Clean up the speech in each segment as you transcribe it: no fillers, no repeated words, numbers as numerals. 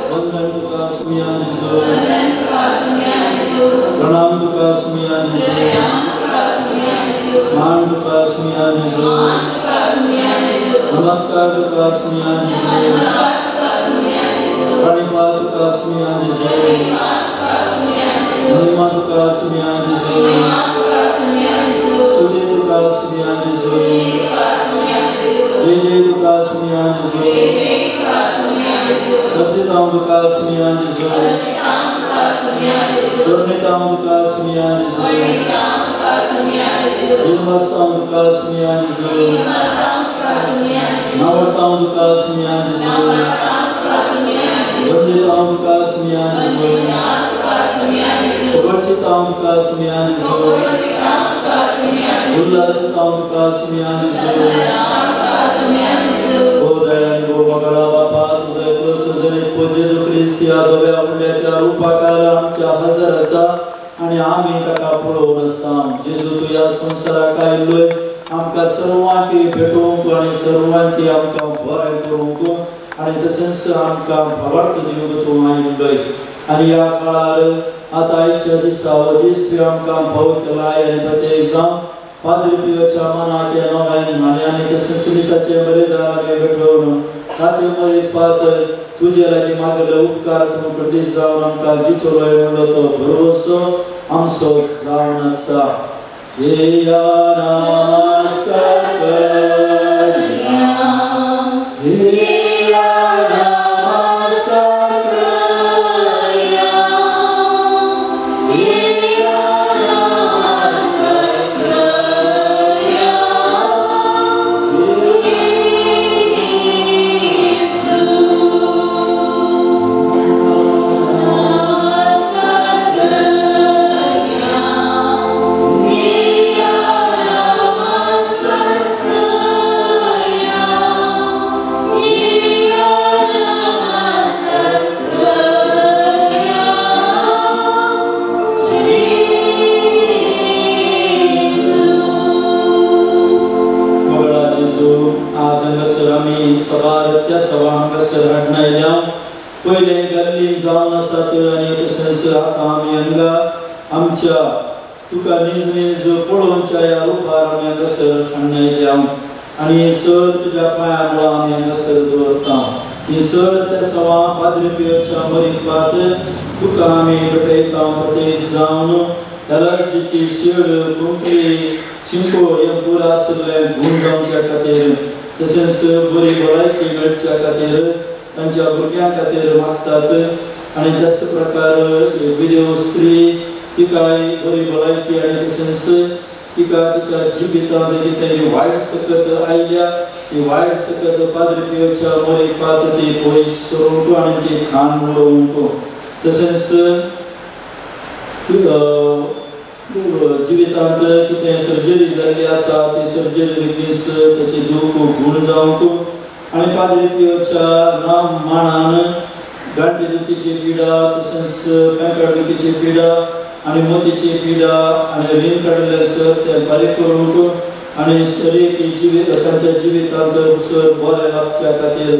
वंदन तुका सुमिया जेजू, प्रणाम तुका सुमिया जेजू, मान तुका सुमिया जेजू, नमस्कार तुका सुमिया जेजू, प्रणिपात तुका सुमिया जेजू, महिमा तुका सुमिया जेजू, स्तुति तुका सुमिया जेजू, जय जय तुका सुमिया जेजू, रसितां तुका सुमिया जेजू, करुणितां तुका सुमिया जेजू, निर्मस्तां तुका सुमिया जेजू, नावडतां तुका सुमिया जेजू, वंदितां तुका सुमिया जेजू, सुगर्षितां तुका सुमिया जेजू, उल्लासितां तुका सुमिया जेजू। ओ दयाळू ओ मगळा बापा, तुझे क्रूस जेजू क्रिस्त ह्या धव्या उंड्याच्या रुपाकार आमच्या हजर आसा आनी आमी ताका पळोवन आसा। जेजू तूं ह्या संवसाराक आयिल्लोय आमकां सर्वांक भेटोवंक आनी सर्वांक आमकां बरें करूंक आनी तशेंच आमकां भावार्थ दिवंक तूं आयिल्लोय। आनी ह्या काळार आतां आयच्या दिसा हो दीस तुवें आमकां भाव केलाय आनी प्रत्येक जावन पाद्री पियोच्या मनाक ह्या नव्यान आनी तशेंच मिसाचें बलिदान आमी भेटोवन ताचे मदीं तुजे लागीं मागले उपकार तूं खंडीत जावन आमकां दितलोय म्हणलो तो भरवसो आमचो जावन आसा। हेया नमस्कार करया, हेया नमस्कार करया, हेया नमस्कार करया, पयले गल्ली जावन आसात आनी तशेंच आतां आमी हांगा आमच्या तुका नीज नीज पळोवच्या ह्या रुपार आमी हांगासर हाडून आयल्या आनी सर तुज्या पांया मुळां आमी हांगासर दवरता। ही सर त्या सवा पाद्री पियोच्या मरिपात तुका आमी भेटयता। प्रत्येक जावन एलर्जीची शीळ कुंकली शिंको हे पुरा आशिल्ले गूण जावच्या खातीर तशेंच बरी भलायकी मेळच्या खातीर तांच्या भुरग्यां खातीर मागतात आनी त्याच प्रकार विदेव स्त्री तिकाय बरी भलायकी आनी तशेंच तिका तिच्या जिवितांत कितें वायट सकत आयल्या ती वायट सकत पाद्री पियोच्या मरिपात ती पयस सरूंक आनी ती खाण उडोवंक तशेंच जिवितांत कितें सर्जरी जाल्ली आसा ती सर्जरी बेगीन ताची दूख गूण जावंक आनी पाद्री पियोच्या नाम मानान गांठी दुखीची पिडा तशेंच पेंकड दुखीची पिडा आनी मोतीची पिडा आनी रीण काडिल्ले सर ते बारीक करूंक आनी एक जिवीत तांच्या जिवितांत सर बरें लागच्या खातीर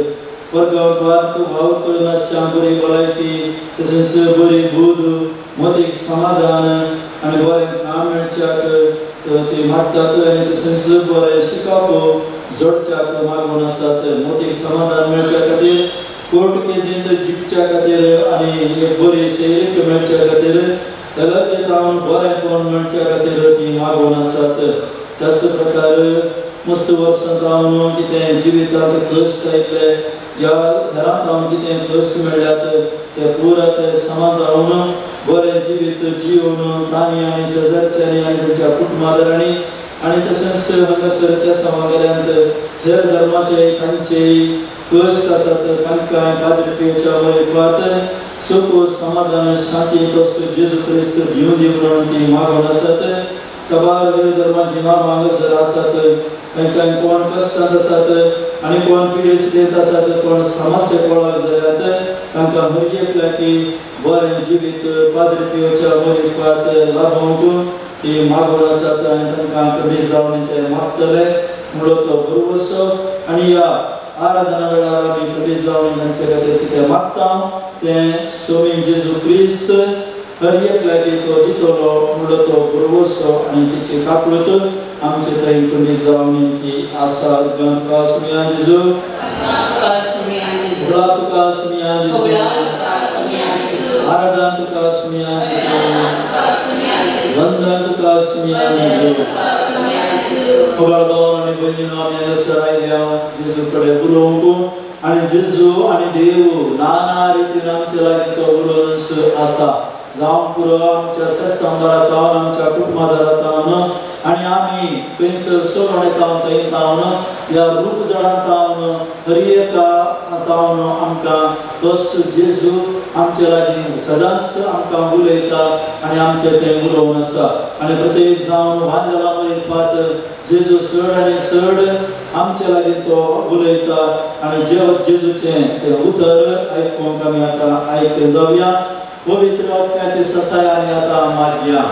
वर्गांत वावर करिनासच्या बरी भलायकी तशेंच बरी बूद मतीक समाधान आनी बरें काम मेळच्याक ती मागतात आनी तशेंच बरें शिकप जोडच्याक मागून आसात। मतीक समाधान मेळच्या खातीर कोर्ट केसींत जिखच्या खातीर आनी एक बरी सैरीक मेळच्या खातीर एलर्जी जावन बरेंपण मेळच्या खातीर ती मागून आसात। त्याच प्रकार मस्त वर्सां जावन कितें जिवितांत कश्ट आयिल्ले ह्या घरांत जावन कितें कश्ट मेळ्ळ्यात ते पुरा ते समा जावन बरें जिवीत जिवन तांणी आनी शेजारच्यांनी आनी तांच्या कुटुंबादारांनी आनी तशेंच हांगासर त्या समाजांत हेर धर्माचे तांचे कश्ट आसात तांकां पाद्री पियोच्या मरिपात सुख समाधान शांती तसो जेजू क्रिस्त दिवन दी म्हणून ती मागून आसात। सबार विविध धर्माची नांवां हांगासर आसात। तांकां कोण कश्टांत आसात आनी कोण पिडेस्तेंत आसात कोण समस्या कोळाक जाल्यात तांकां हर एकल्याक बरें जिवीत पाद्री पियोच्या मरिपात लाभोवंक ती मागून आसात आनी तांकां कमी जावन ते मागतले म्हणलो तो भरवसो आनी ह्या आराधना वेळार आमी कमी जावन तांचे खातीर कितें मागता तें सोमी जेजू क्रिस्त हर एकल्याक तो दितलो म्हणलो तो भरवसो आनी तेची काकूळत आमचे थंय कुंडी जावन ती आसा. तुका सुमया जेजू, तुका तुका सुमया जेजू, आराधन तुका सुमया जेजू, वंदन तुका सुमया जेजू. बाळबाव आनी भयणीनो, आमी हांगासर आयल्या जेजू कडेन उलोवंक आनी जेजू आनी देव नाना रितीन आमचे लागीं तो उलोवन आसा. जावं पुरो आमच्या सत्संगारांत, आमच्या कुटुंबादारांत आनी आमी खंयसर सोडून येता थंय तावन ह्या रूख झाडां तावन हर एका तावन आमकां तोच जेजू आमचे लागीं सदांच आमकां उलयता आनी आमचें तें उलोवन आसा. आनी प्रत्येक जावन वांजेला वयपात जेजू चड आनी चड आमचे लागीं तो उलयता आनी जेजूचें तें उतर आयकूंक आमी आतां आयकते जावया. पवित्र आत्म्याचे ससाय आनी आतां मागया.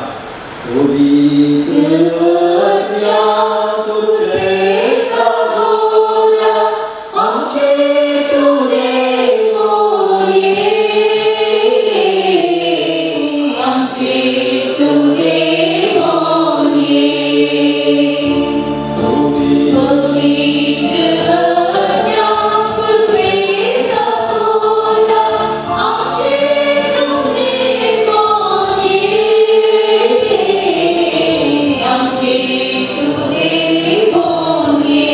पवित्र आत्म्या कृपेचा दोरा आमचे तुरे मोये, आमचे तुरे मोये. पवित्र आत्म्या कृपेचा दोरा आमचे तुरे मोये, आमचे तुरे मोये.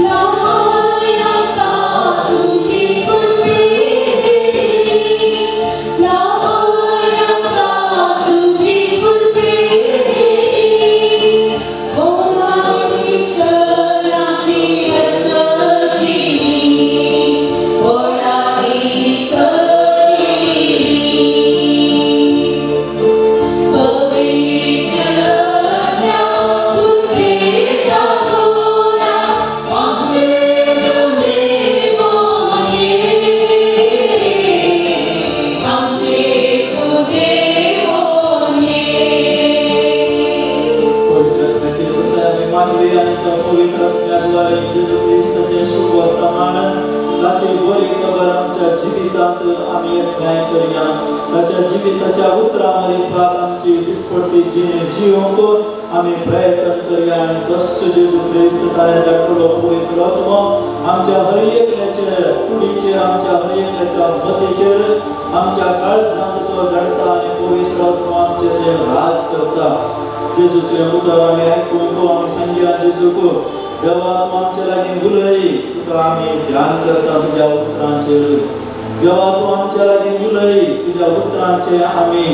लावया तुझी कृपेची, लावया तुझी कृपेची, ओळाची वसची, ओळाची पवित्र आत्म्या कृपेचा दोरा आमचे तुरे मोये, आमचे तुरे मोये. पवित्र आत्म्याची ससाय आमी मागली आनी तो पवित्र आत्म्याद्वारे जेजू क्रिस्ताचें शुभ वर्तमान ताची बरी खबर आमच्या जिवितांत आमी एकठांय करया. ताच्या जिविताच्या उतरां मारिफात आमची दिसपट्टी जिणे जिवंक आमी प्रयत्न करया आनी तोच जेजू क्रिस्त ताणें धाडलेलो पवित्र आत्मो आमच्या हर एकल्याचे कुडीचेर, आमच्या हर एकल्याच्या मतीचेर, आमच्या काळजांत तो धाडटा आनी पवित्र आत्मो आमचेर ते राज करता. जेजूचें उतर आमी आयकूंक आमी सांगया जेजूक, देवा तूं आमचे लागीं उलय, तुका आमी ध्यान करता तुज्या उतरांचेर. देवा तूं आमच्या लागीं उलय, तुज्या उतरांचें आमी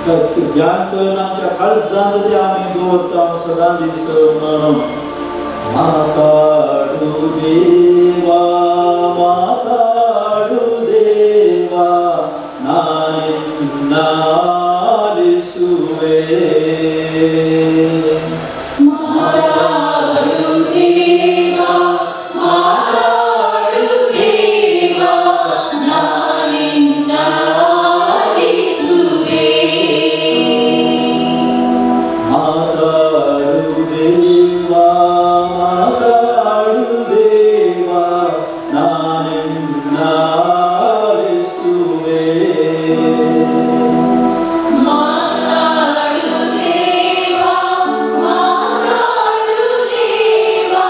ध्यान करून आमच्या काळजांत तें आमी दवरता सदां दीस म्हणून. माताडू देवा, माताडू देवा, नानिन्नालिसुवे. माताडू देवा, माताडू देवा, नानिन्नालिसुवे. माताडू देवा, माताडू देवा, नानिन्नालिसुवे. माताडू देवा, माताडू देवा,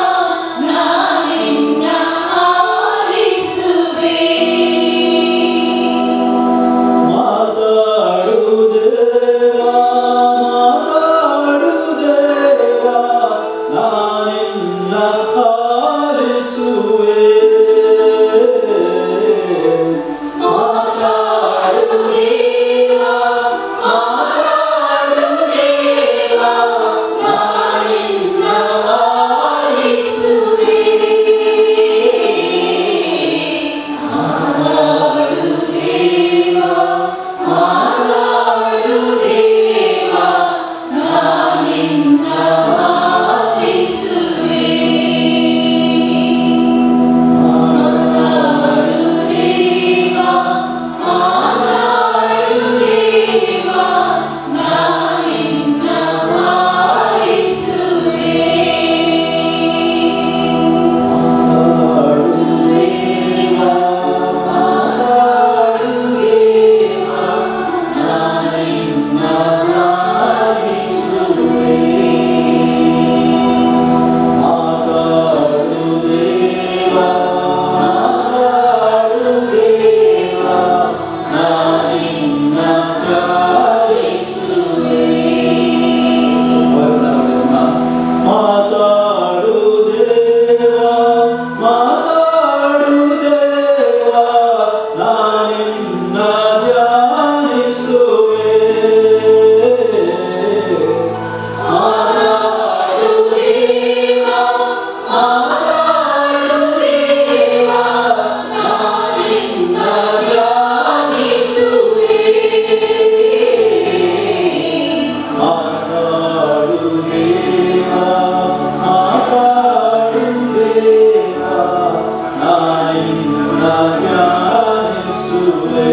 नानिन्नालिसुवे. माताडू देवा, माताडू देवा, नानिन्नालिसुवे. निन्ना ध्यानिसुवे.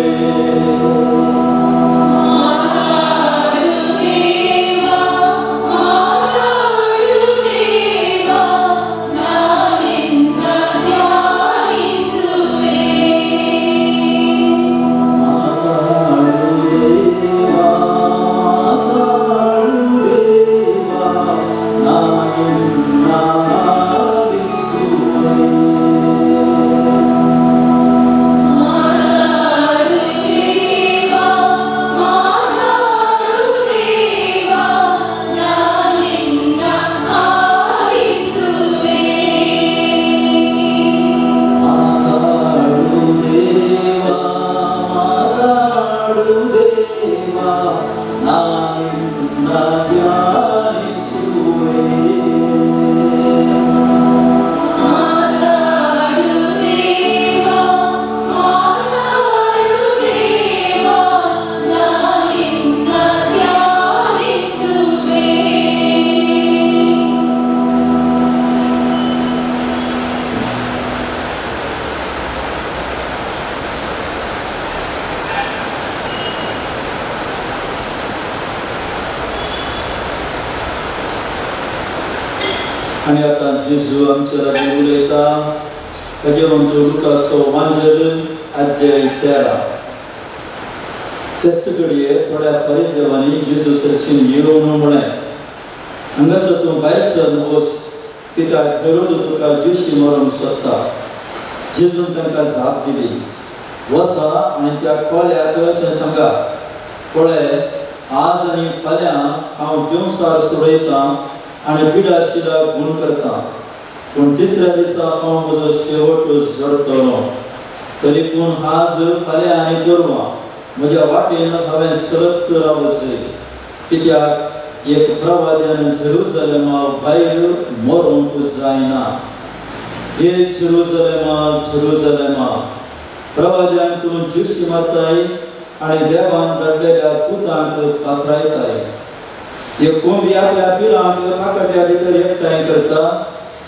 आनी आतां जेजू आमच्या लागीं उलयता. ताजे म्हणतो लुकासो वांजेल अध्याय 13. तेच घडये थोड्या फरिजेवांनी जेजू सरशीन येवन म्हळें, हांगासर तूं भायर सरन वच, कित्याक हेरोद तुका जिवशी मारूंक सोदता. जेजून तांकां जाप दिली, वसा आनी त्या कोल्याक अशें सांगा, पळय आज आनी फाल्यां हांव जेवसार सोडयतां आनी पिडाशिला गुण करता, पूण तिसऱ्या दिसा हांव म्हजो शेवट जोडटलो. तरी पूण आज फाल्यां आनी परवां म्हज्या वाटेन हांवें सरत रावचें, कित्याक एक प्रवाद्यान जेरुजलेमा भायर मरूंक जायना. हे जेरुजलेमा, जेरुजलेमा, प्रवाद्यान तूं ज्यूसी मारताय आनी देवान धाडलेल्या दुतांक फातरायताय. एक कोंबी आपल्या पिलांक काकट्या भितर एकठांय करता,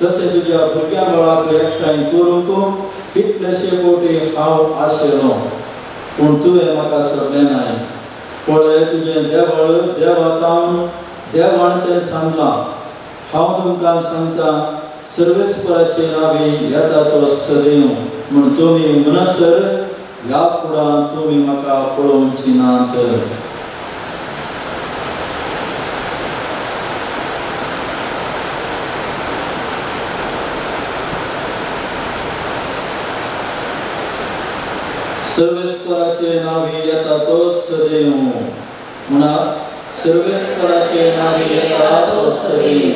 तशें तुज्या भुरग्यां बाळाक एकठांय करूंक कितलेशे कोटी हांव आशिल्लो, पूण तुवें म्हाका सोडलें नाय. पळय तुजें देवळ देवातावन देवान तें सांगलां. हांव तुमकां सांगता, सर्वेस्पराचे नांवे येता तो सदैव म्हूण तुमी म्हणसर ह्या फुडां तुमी म्हाका पळोवची नात. सर्वेस्पराचे नावे येता तो सदैव म्हणा, सर्वेस्पराचे नावे येता तो सदैव,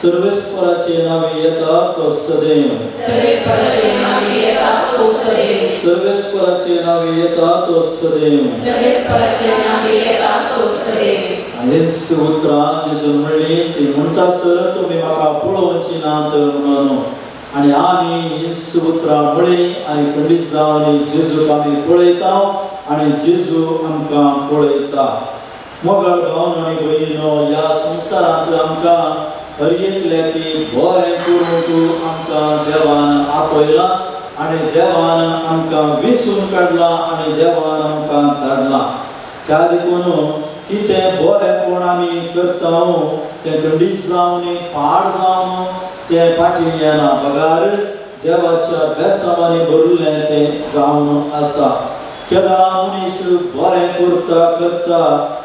सर्वेस्पराचे नावे येता तो सदैव, सर्वेस्पराचे नावे येता तो सदैव, सर्वेस्पराचे नावे येता तो सदैव, सर्वेस्पराचे नावे येता तो सदैव. आनी उतरां जेजून म्हणली ती म्हणटासर तुमी म्हाका पळोवची नात म्हणून. आनी आमी हीं उतरां म्हळीं आनी खंडीत जावन जेजूक आमी पळयता आनी जेजू आमकां पळयता. मोगाळ भावन आनी भयणीनो, ह्या संवसारांत आमकां हर एकल्याक बरें करूंक आमकां देवान आपयलां आनी देवान आमकां वेंचून काडलां आनी देवान आमकां धाडलां. त्या देखून कितें बरेंपण आमी करता तें खंडीत जावन पाड जावन तें फाटीं येना, बगार देवाच्या बेसांवांनी भरिल्लें तें जावन आसा. केन्ना मनीस बरें करता करता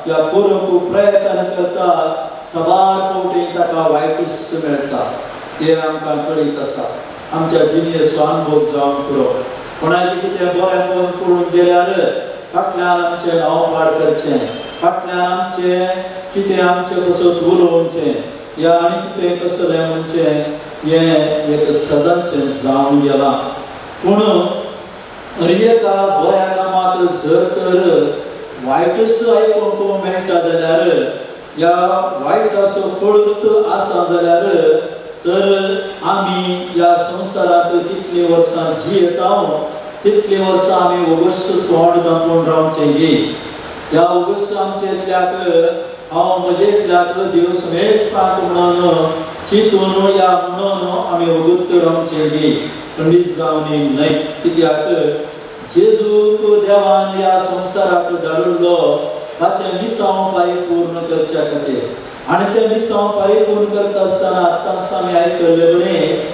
या करूंक प्रयत्न करता, साबार फावटी ताका वायटूच मेळटा. तें आमकां कळीत आसा. आमच्या जिणेचो अनुभव जावन पुरो. कोणाचें कितें बरेंपण करूंक गेल्यार फाटल्यान आमचें नांव पाड करचें, फाटल्यान आमचें कितें आमचें पसत उलोवचें या आनी कितें कसलें म्हणचें, हें एक सदांचें जावन गेलां. पूण हर एका बऱ्या कामाक जर तर वायटूच आयकूंक मेळटा जाल्यार या वायटाचो फळूच आसा जाल्यार तर आमी ह्या संवसारांत कितलीं वर्सां जियेता तितलीं वर्सां आमी ओगस तोंड दामून रावचें गी. ह्या ओगस आमचे इतल्याक हांव म्हजे इतल्याक देव समेज प्रांत म्हणून चिंतून या म्हणून आमी वगूत आमचे गी खंडीत जावनी न्हय. कित्याक जेजूक देवान ह्या संवसाराक धाडिल्लो ताचें मिसांव परिपूर्ण करच्या खातीर. आनी तें मिसांव परिपूर्ण करता आसतना आत्तांच आमी आयकल्ले बरें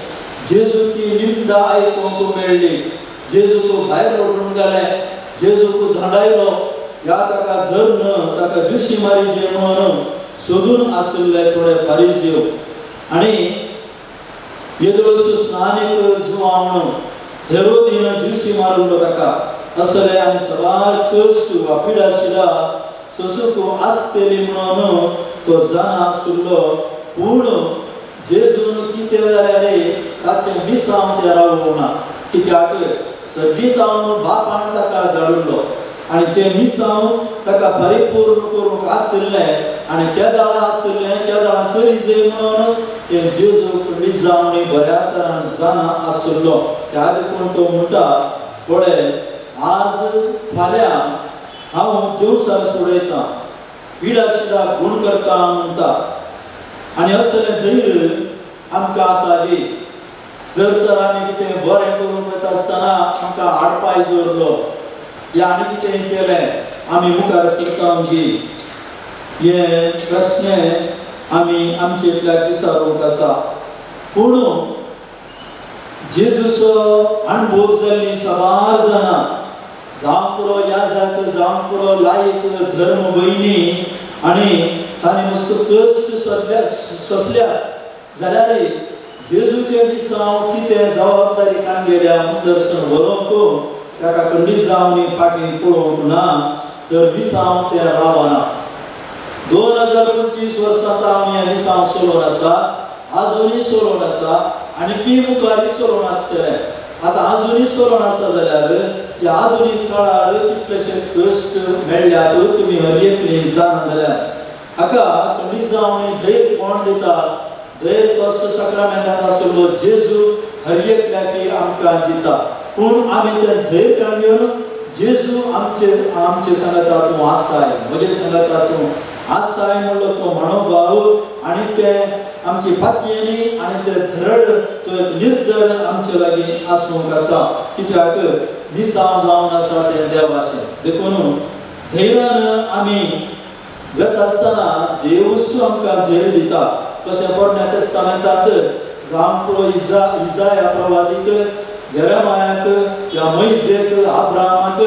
जेजूची निंदा आयकूंक मेळ्ळी. जेजूक भायर ओडून घालें, जेजूक धांडायलो, ह्या ताका धरून ताका ज्युशी मारी म्हणून सोदून आशिल्ले थोडे फारिजीव. आनी येदोळसो स्नानीक जुवान हेरोदीन ज्युशी मारलो ताका. असले आनी सवार कश्ट वा पिडा शिडा सोसूंक आसतली म्हणून तो जाणा आशिल्लो. पूण जेजून कितें जाल्यार ताचें मिसांव तें रावोवंक ना. कित्याक सगळीं बापान ताका धाडिल्लो आनी तें मिसांव ताका परिपूर्ण करूंक आशिल्लें आनी केदाळां आशिल्लें केदाळां करीजे म्हणून तें जेजूक निजावणी बऱ्या तरान जाणा आशिल्लो. त्या देखून तो म्हणटा पळय आज फाल्यां हांव जेवसार सोडयतां, पिडा शिडा गूण करता म्हणटा. आनी असलें धैर्य आमकां आसा की जर तर आमी कितें बरें करूंक वता आसतना आमकां आडपाय दवरलो या आनी कितें केलें आमी मुखार सरता की हे प्रस्न आमी आमचे इतल्याक विचारूंक आसा. पूण जेजूचो अणभव जाल्ली साबार जाणां जावंक पुरो याजाक, जावंक पुरो लायक धर्म भयणी आनी तांणी मस्त कश्ट सोंसल्या जाल्यार जेजूचे मिसांव कितें जबाबदारी काण गेल्या मुदर्शन व्हरूंक ताका खंडीत जावन फाटीं पळोवंक ना तर मिसांव तें रावना. 2025 वर्सां आमी हें मिसांव चलोवन आसा, आजुनूय चलोवन आसा आनी की मुखारूय चलोवन आसतलें. आतां आजुनूय चलोवन आसा जाल्यार ह्या आधुनीक काळार कितलेशे कश्ट मेळ्ळ्यात तुमी हर एकली जाणा जाल्यार हाका खंडीत जावन धैर्य कोण दिता? धैर्य तसो साक्रामेंतांत आशिल्लो जेजू हर एकल्याक आमकां दिता. पूण आमी तें धैर्य काडून घेवन जेजू आमचे आमचे सांगता तूं आसाय, म्हजे सांगता तूं आसाय म्हणलो तो मनोभाव आनी ते आमची फातयेनी आनी ते धरड तो एक निर्धर आमचे लागीं आसूंक आसा. कित्याक मिसांव जावन आसा तें देवाचें. देखून धैर्यान आमी वता आसतना देवूच आमकां धैर्य दिता. तशें पोरण्या तेस्तामेंतांत जावंक पुरो इजाया प्रवादीक, जेरेमायाक, ह्या मोयजेक, आब्रामाक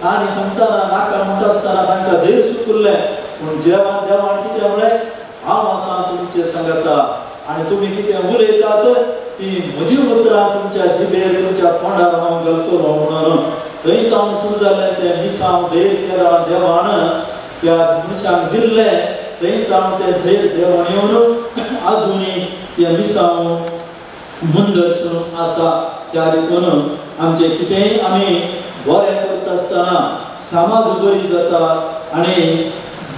आनी सांगतना नाका म्हणटा आसतना तांकां धैर्य सुकुल्लें. पूण जेवान देवान कितें म्हणलें, हांव आसा तुमचें सांगता आनी तुमी कितें उलयतात ती म्हजी उतरां तुमच्या जिबेर तुमच्या तोंडार हांव घालतलो म्हणून. थंय तावन सुरू जालें तें मिसांव धैर्य केला देवान त्या मनशांक दिल्लें. थंय तावन तें धैर्य देवान येवन आजुनूय तें मिसांव मुंदर्सून आसा. त्या देखून आमचें कितेंय आमी बरें करता आसतना समाज बरी जाता आनी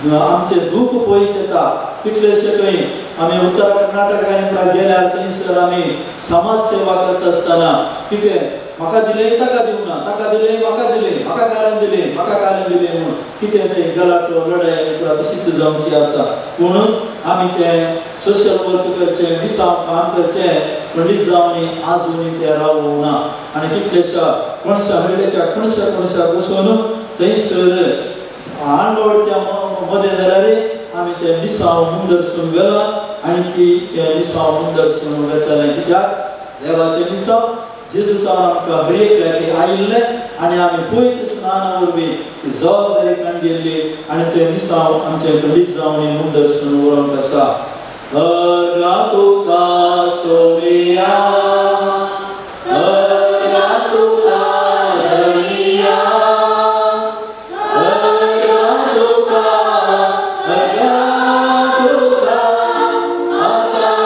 आमचें दूख पयस येता. कितलेशे खंय आमी उत्तर कर्नाटकान गेल्यार थंयसर आमी समाज सेवा करता आसतना कितें म्हाका दिलें ताका दिवना, ताका दिलें म्हाका दिलें, म्हाका कारण दिलें, म्हाका कारण दिलें म्हणून कितें तें गलाटो लडाय तशीच जावची आसा. पूण आमी तें सोशल वर्क करचें, मिसांव काम करचें खंडीत जावन आजुनूय तें रावूंक ना. आनी कितलेशा कोणशा हळ्ळेच्या कोणशा कोणशा बसून थंयसर आंडोळ त्या मदें जाल्यार आमी तें मिसांव मुंदरसून गेलां आनी की तें मिसांव मुंदरसून वेतलें. कित्याक देवाचें मिसांव जेजू तावन आमकां हर एकल्याक आयिल्लें आनी आमी पयत स्नाना वरवीं ती जबाबदारी काण गेल्ली आनी तें मिसांव आमचें खंडीत जावन मुंदरसून उरोंक आसा. अर्गां तुका सोमिया, अर्गां तुका धनिया, अर्गां तुका, अर्गां तुका आतां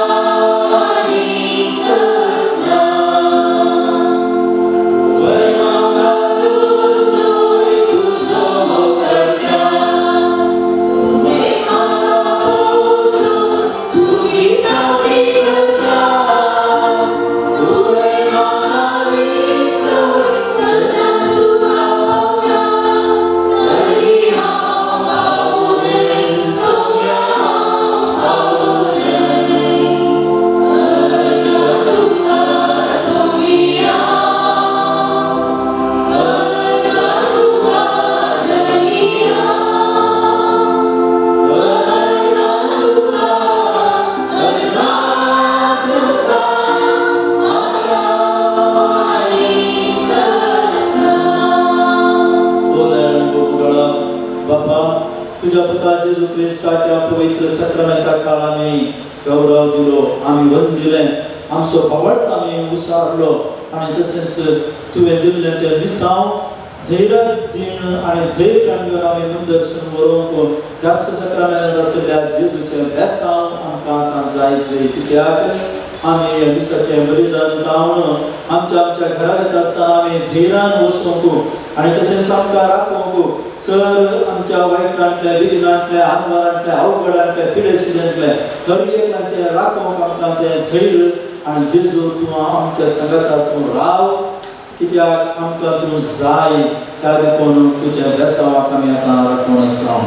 आनी सोसना. तुझी सावली करता. पुता जेजू क्रिस्ताच्या पवित्र सक्रामेंता काळ आमी गौरव दिलो, आमी वंदिलें, आमचो भावार्थ आमी उसारलो आनी तशेंच तुवें दिल्लें तें मिसांव धैर्य दिन आनी धैर्य काडून आमी मुंदरसून व्हरूंक त्याच सक्रामेंतांत आशिल्ल्या जेजूचें बेसांव आमकां आतां जाय जाय. कित्याक आमी ह्या मिसाचें बलिदान जावन आमच्या आमच्या घरा येता आसतना आमी धैर्यान वचूंक आनी तशेंच आमकां राखूंक सर आमच्या वायटांतल्या, विघ्नांतल्या, आनवारांतल्या, अवघडांतल्या, पिडेसिडांतल्या हर एकल्याचें राखूंक आमकां तें धैर्य आनी जेजू तूं आमच्या सांगाता तूं राव, कित्याक आमकां तूं जाय. त्या देखून तुज्या बेसांवाक आमी आतां राखून आसा.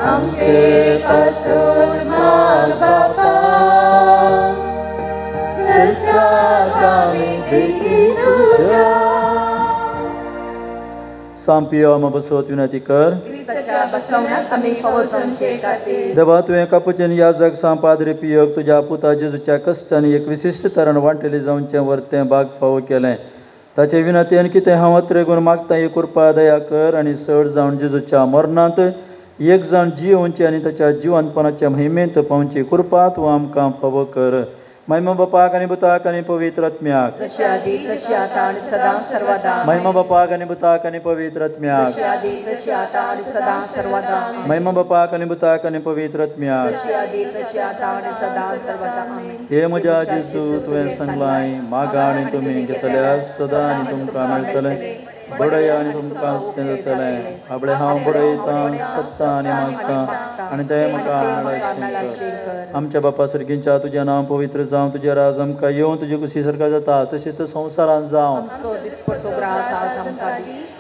आमचे पासून माग बापा। सच्चाक आमी देखी तुज्या. सांपियो आमा बसवत विनंती कर. देवा तुवें कापुचेन याजक सांग पाद्री पियोक तुज्या पुता जेजूच्या कश्टांनी एक विशिश्ट तरण वांटेली जावचें वर्तें भाग फावो केलें. ताचे विनंतीन कितें हांव अत्रेगून मागता ही कृपा दया कर आनी चड जावन जेजूच्या मरणांत एक जावन जियोवचें आनी ताच्या जिवनपणाच्या महिमेंत पावची कृपा तूं आमकां फावो कर. महिमा बापाक आनी पुताक आनी पवित्र आत्म्याक. महिमा बापाक आनी पुताक आनी पवित्र आत्म्याक. महिमा बापाक आनी पुताक आनी पवित्र आत्म्याक. हे म्हज्या जेजू तुवें सांगलां मागा आनी तुमी घेतल्या सदां आनी तुमकां मेळटलें. बडय आनी तुमकां उक्तें जातलें. आपले हांव बडयतां सत्ता आनी मागतां आनी तें म्हाका मेळशें कर. आमच्या बापा सर्गींच्या तुजें नांव पवित्र जावं, तुजें राज आमकां येवं, तुजी कुशी सारका जाता तशें तर संवसारांत जावं.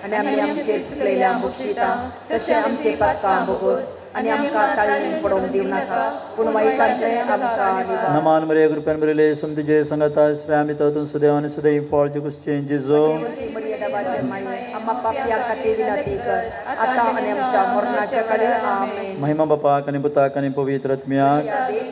आनी आमी आमचे चुकलेल्या बक्षिता तशें आमचे पातकां भोगोस आनी आमकां ताळमेळ पडोवंक दिवं नाका पूण वायटांतलें आमकां. नमान मरिया कृपेन भरिल्ले सम तुजे संगता श्रेयामी तातूंत सुदैव आनी सुदैव फळ तुजें जेजू. आम्हा पापयां खातीर विनंती कर आतां आनी आमच्या मरणाच्या कडेन. आमेन. महिमा बापाक आनी पुताक आनी पवित्र आत्म्याक.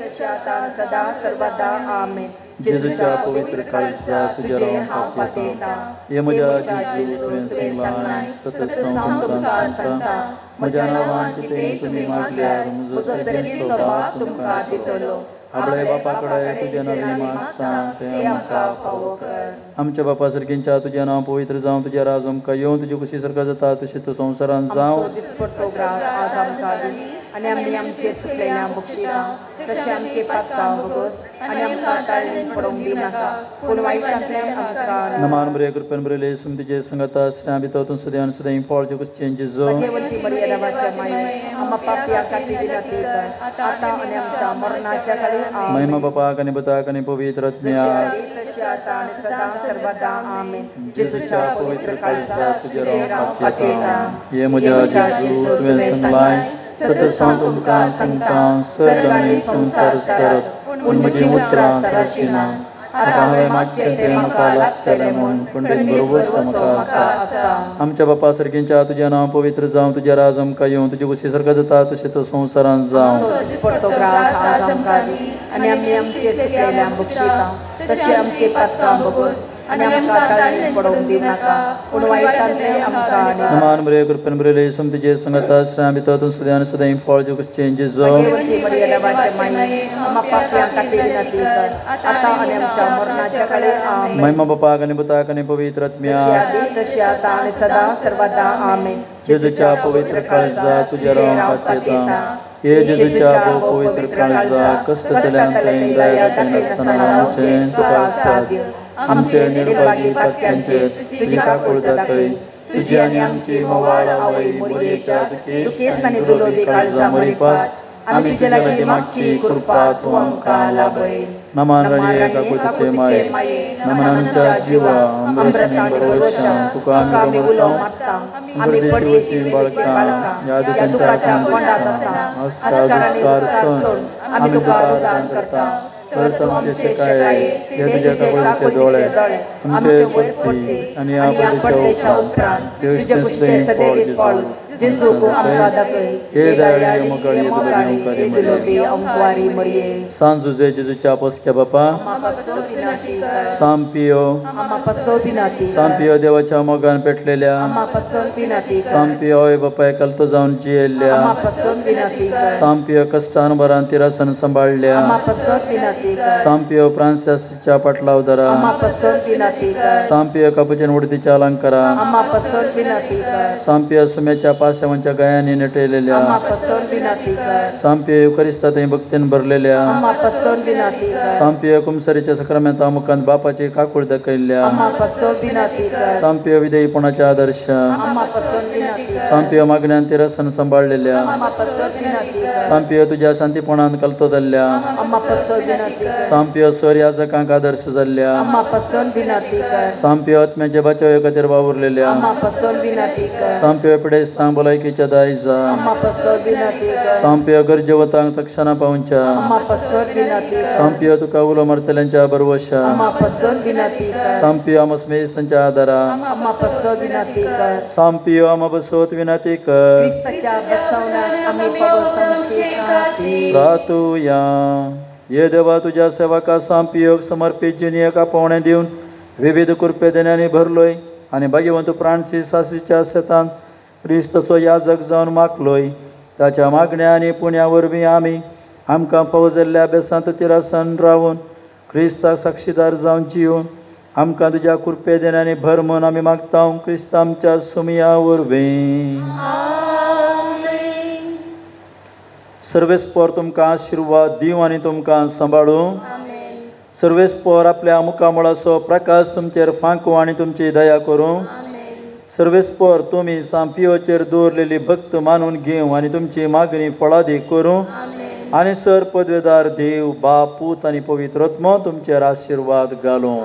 तशें आतां सदां सर्वदा. आमेन. जेजूच्या पवित्र काळजा तुज्या हांव पातयेता. हे म्हज्या जेजू तुवें सांगलां सतत हांव तुमकां सांगता म्हज्या नांवान कितें तुमी मागल्यार म्हजो सर्गेस्त बाप तुमकां दितलो. आपल्या बापा कडेन तुजें नांव मागता तें आमकां फावो कर. आमच्या बापा सर्गींच्या तुजें नांव पवित्र जावं, तुजें राज आमकां येवं, तुजी कुशी सारका जाता तशें तूं संवसारांत जावं. दिसपट्टो ग्रास आज आमकां दी आनी आमी आमचे चुकलेल्या बक्षिता तशें आमचे पातकां भोगोस आनी आमकां ताळमेळ पडोवंक दिवं नाका पूण वायटांतलें आमकां. नमान मरिया कृपेन भरिल्ले सम तुजे संगता श्रेया तातूंत सुदैव आनी सुदैव फळ तुजें जेजू. भाग्यवंती मरिया देवाच्या माये आम्हा पापयां खातीर विनंती कर आतां आनी आमच्या मरणाच्या कडेन. महिमा बापाक आनी पुताक आनी पवित्र आत्म्याक. तशें आतां आनी सदां सर्वदा. आमेन. जेजूच्या पवित्र काळजा तुजेर हांव पातयेता. हे म्हज्या जेजू तुवें सांगलां सतत हांव तुमकां सांगता सर्ग आनी संवसार सरत पूण म्हजीं उतरां सरशिना. आतां हांवें मागचें तें म्हाका लागतलें म्हूण पूण तें बरोबर म्हाका आसा. आमच्या बापा सर्गींच्या तुजें नांव पवित्र जावं, तुजें राज आमकां येवं, तुजी कुशी सारका जाता तशें तूं संवसारांत जावं. दिसपट्टो ग्रास आज आमकां दी आनी आमी आमचे चुकलेल्या बक्षिता तशें आमचे पातकां भोगोस आनी आमकां ताळमेळ पडोवंक दिवं नाका पूण वायटांतलें आमकां. नमान मरिया कृपेन भरिल्ले सम तुजे संगता श्रेया तातूंत सुदैव आनी सुदैव फळ तुजें जेजू. भाग्यवंती मरिया देवाच्या माये आम्हा पापयां खातीर विनंती कर आतां आनी आमच्या मरणाच्या कडेन. आमेन. महिमा बापाक आनी पुताक आनी पवित्र आत्म्याक. तशें आतां आनी सदां सर्वदा. आमेन. जेजूच्या पवित्र काळजा तुज्या हांव पातयेता. हे जेजूच्या पवित्र काळजा कश्टतल्यान थंय दया दाखयनासतना रावचें तुका साध्य. आमचे निर्भागी पातक्यांचेर तुजी काकूळ दाखय. तुजी आनी आमची मोवाळ आवय मरियेच्या दुखेस्त आनी दुलोबी काळजा मरिपात आमी तुजे लागीं मागची कृपा तूं आमकां लाभय. नमन राणये काकुळतीचे माये, नमन आमच्या जिवा अमृत आनी भरवशा तुका आमी उलो मारता. आमी परदेशी बाळकां ह्या दुखांच्या कोंडांत आसा. आस्कार दुस्कार सण आमी तुका रुदान करता. तर आमचे शेकाये हे तुज्या काकुळतीचे दोळे आमचे पत्ती आनी ह्या परदेशा उपरांत तुजे फळ जेजू. हे दयाळी मोगाळी दुलोबी ओंकारी मरिये. सान जुजे जेजूच्या पोसक्या बापा, सांपियो सांपियो देवाच्या मोगान पेटलेल्या, सांपियो आवय बापाय कलतो जावन जियेल्ल्या, सांपियो कश्टान बरान तिरासन सांबाळल्या, सांपियो फ्रांसिसच्या पाटलावदारा, सांपियो कापुचीन उडतीच्या अलंकारा, सांपियो सुम्याच्या पाशावांच्या गायांनी नटयलेल्या, सांपियो युकरिस्ता भक्तीन भरलेल्या, सांपियो कुमसरीच्या सक्रामेंता मुखांत बापाची काकूळ दाखयल्ल्या, सांपियो विधेयपणाचे आदर्श, सांपियो मागण्यान तिरसन सांबाळलेल्या, सांपियो तुज्या शांतीपणान कलतो जाल्ल्या, सांपियो सर याजकांक आदर्श जाल्ल्या, सांपियो आत्म्याचे बाचोवे खातीर वावुरलेल्या, सांपियो पिडेस्तांक भलायकीच्या दायजा सांपियो गरजेवतांक तक्षणा पावच्या सांपियो तुका उलो मारतल्यांच्या बरवशा सांपियो आमस मेस्तांच्या आदारा सांपियो आमा बसोत विनंती कर रातुया. ये देवा तुझ्या सेवका सांपियोग समर्पित जिनियक आपोवणें दिवन विविध कृपे देण्यांनी भरलोय आनी भाग्यवंत फ्रांसीस आसीच्या शेतान क्रिस्ताचो याजक जावन मागलोय. ताच्या मागण्या आनी पुण्या वरवीं आमी आमकां फावो जाल्ल्या अभ्यासांत तिरासान रावन क्रिस्ताक साक्षीदार जावन जिवन आमकां तुज्या कृपे देण्यांनी भर म्हूण आमी मागता क्रिस्त आमच्या सुमया वरवीं. सर्वेस्पोर तुमकां आशिर्वाद दिवं आनी तुमकां सांबाळूं. सर्वेस्पोर आपल्या मुखामळाचो प्रकाश तुमचेर फांकूं आनी तुमची दया करूं. सर्वेस्पोर तुमी सांपियोचेर दवरलेली भक्त मानून घेवं आनी तुमची मागणी फळादीक करूं. आनी सर पदवेदार देव बाप पूत आनी पवित्र आत्मो तुमचेर आशिर्वाद घालूं.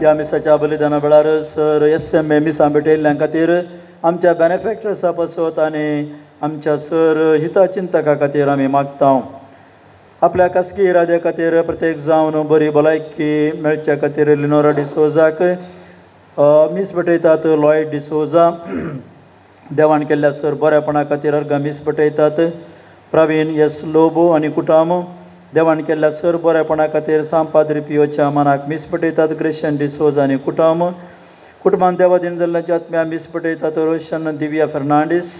ह्या मिसाच्या बलिदाना वेळार सर एस एम ए मिसां भेटयल्ल्या खातीर आमच्या बेनिफॅक्टर्सा पासत आनी आमच्या सर हितचिंतका खातीर आमी मागता. आपल्या खासगी इराद्या खातीर प्रत्येक जावन बरी भलायकी मेळच्या खातीर लिनोरा डिसोजाक मीस भेटयतात. लॉयड डिसोजा देवान केल्ल्या सर बरेपणा खातीर अर्गां मीस भेटयतात. प्रवीण एस लोबो आनी कुटाम देवान केल्ल्या सर बरेपणा खातीर सांपाद्री पियोच्या मनाक मीस पेटयतात. ग्रेशन डिसोज आनी कुटुंब कुटुंबान देवादीन जाल्ल्याच्या आत्म्या मीस पेटयतात. रोशन दिव्या फेर्नांडीस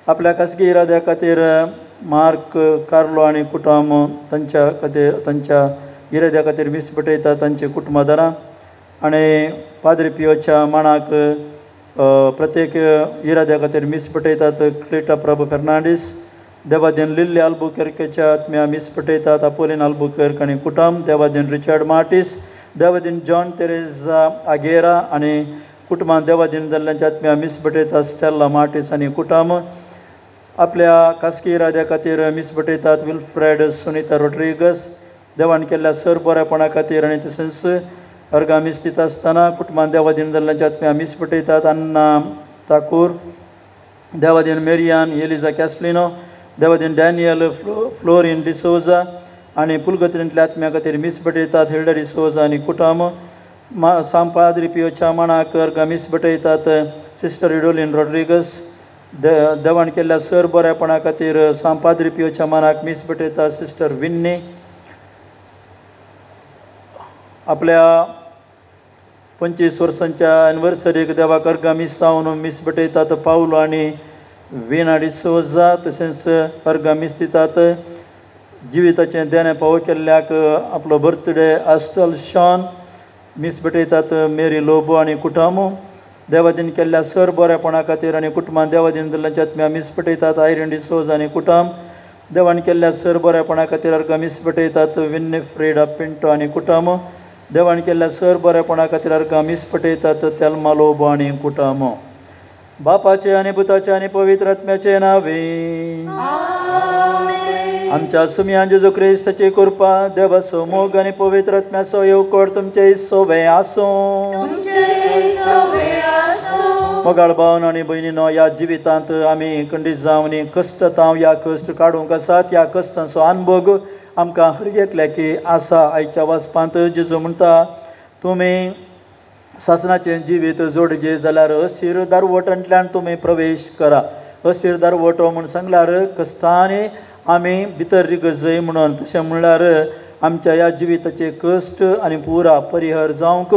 आपल्या खासगी इराद्या खातीर मार्क कार्लो आनी कुटुंब तांच्या खातीर तांच्या इराद्या खातीर मीस पेटयतात तांची कुटुंबादारां आनी पाद्री पियोच्या माणाक प्रत्येक इराद्या खातीर मीस पेटयतात. क्लेटा प्रभू फेर्नांडीस देवादीन लिल्ली आल्बुकर्केच्या आत्म्या मीस पेटयतात. अपोलीन आल्बुकर्क आनी कुटुंब देवादीन रिचर्ड मार्टीस देवादीन जॉन तेरेजा आगेरा आनी कुटुंबान देवादीन जाल्ल्यांच्या आत्म्या मीस पेटयतात. स्टेल्ला मार्टीस आनी कुटुंब आपल्या खासगी इराद्या खातीर मीस पेटयतात. विल्फ्रेड सुनीता रोड्रिगस देवान केल्ल्या सर बरेपणा खातीर आनी तशेंच अर्गां मीस दिता आसतना कुटुंबान देवादीन जाल्ल्यांच्या आत्म्या मीस पेटयतात. अन्ना ठाकूर देवादीन मेरियान एलिजा कॅस्लिनो देवादीन डॅनियल फ्लोरीन डिसोजा आनी पुलगत्रींतल्या आत्म्या खातीर मीस भेटयतात. हिल्डा डिसोजा आनी कुटुंब सांपाद्री पियोच्या माणाक अर्गां मीस भेटयतात. सिस्टर इडोलीन रॉड्रिगस देवान केल्ल्या सर बरेपणा खातीर सांपाद्री पियोच्या मानाक मीस भेटयतात. सिस्टर विन्नी आपल्या 25 वर्सांच्या एनिवर्सरीक देवाक अर्गां मीस जावन मीस भेटयतात. पावलो आनी विना डिसोजा तशेंच अर्गां मीस दितात. जिविताचें देणें पावो केल्ल्याक आपलो बर्थडे आस्टल शॉन मीस भेटयतात. मेरी लोबो आनी कुटुंब देवादीन केल्ल्या सर बरेपणा खातीर आनी कुटुंबान देवादीन जाल्ल्यांच्या आत्म्या मीस पेटयतात. आयरीन डिसोज आनी कुटुंब देवान केल्ल्या सर बरेपणा खातीर अर्गां मीस पेटयतात. विन्नी फ्रेडा पिंटो आनी कुटुंब देवान केल्ल्या सर बरेपणा खातीर अर्गां मीस पेटयतात. तेल्मा लोबो आनी कुटुंब. बापाचे आनी पुताचे आनी पवित्र आत्म्याचे नावे आमच्या सुमयान जेजू क्रिस्ताची कृपा देवाचो मोग आनी पवित्र आत्म्याचो येवकोर तुमचे सोबे आसूं. मोगाळ भावन आनी भयणीनो ह्या जिवितांत आमी खंडीत जावन कश्टतांव ह्या कश्ट काडूंक आसात ह्या कश्टांचो अनभोग आमकां हर एकल्याकी आसा. आयच्या वाचपांत जेजू म्हणटा तुमी सासणाचें जिवीत जोडजे जाल्यार अशीर दारवटांतल्यान तुमी प्रवेश करा. अशीर दारवटो म्हूण सांगल्यार कश्टांनी आमी भितर रिगजय म्हणून. तशें म्हणल्यार आमच्या ह्या जिविताचे कश्ट आनी पुरा परिहर जावंक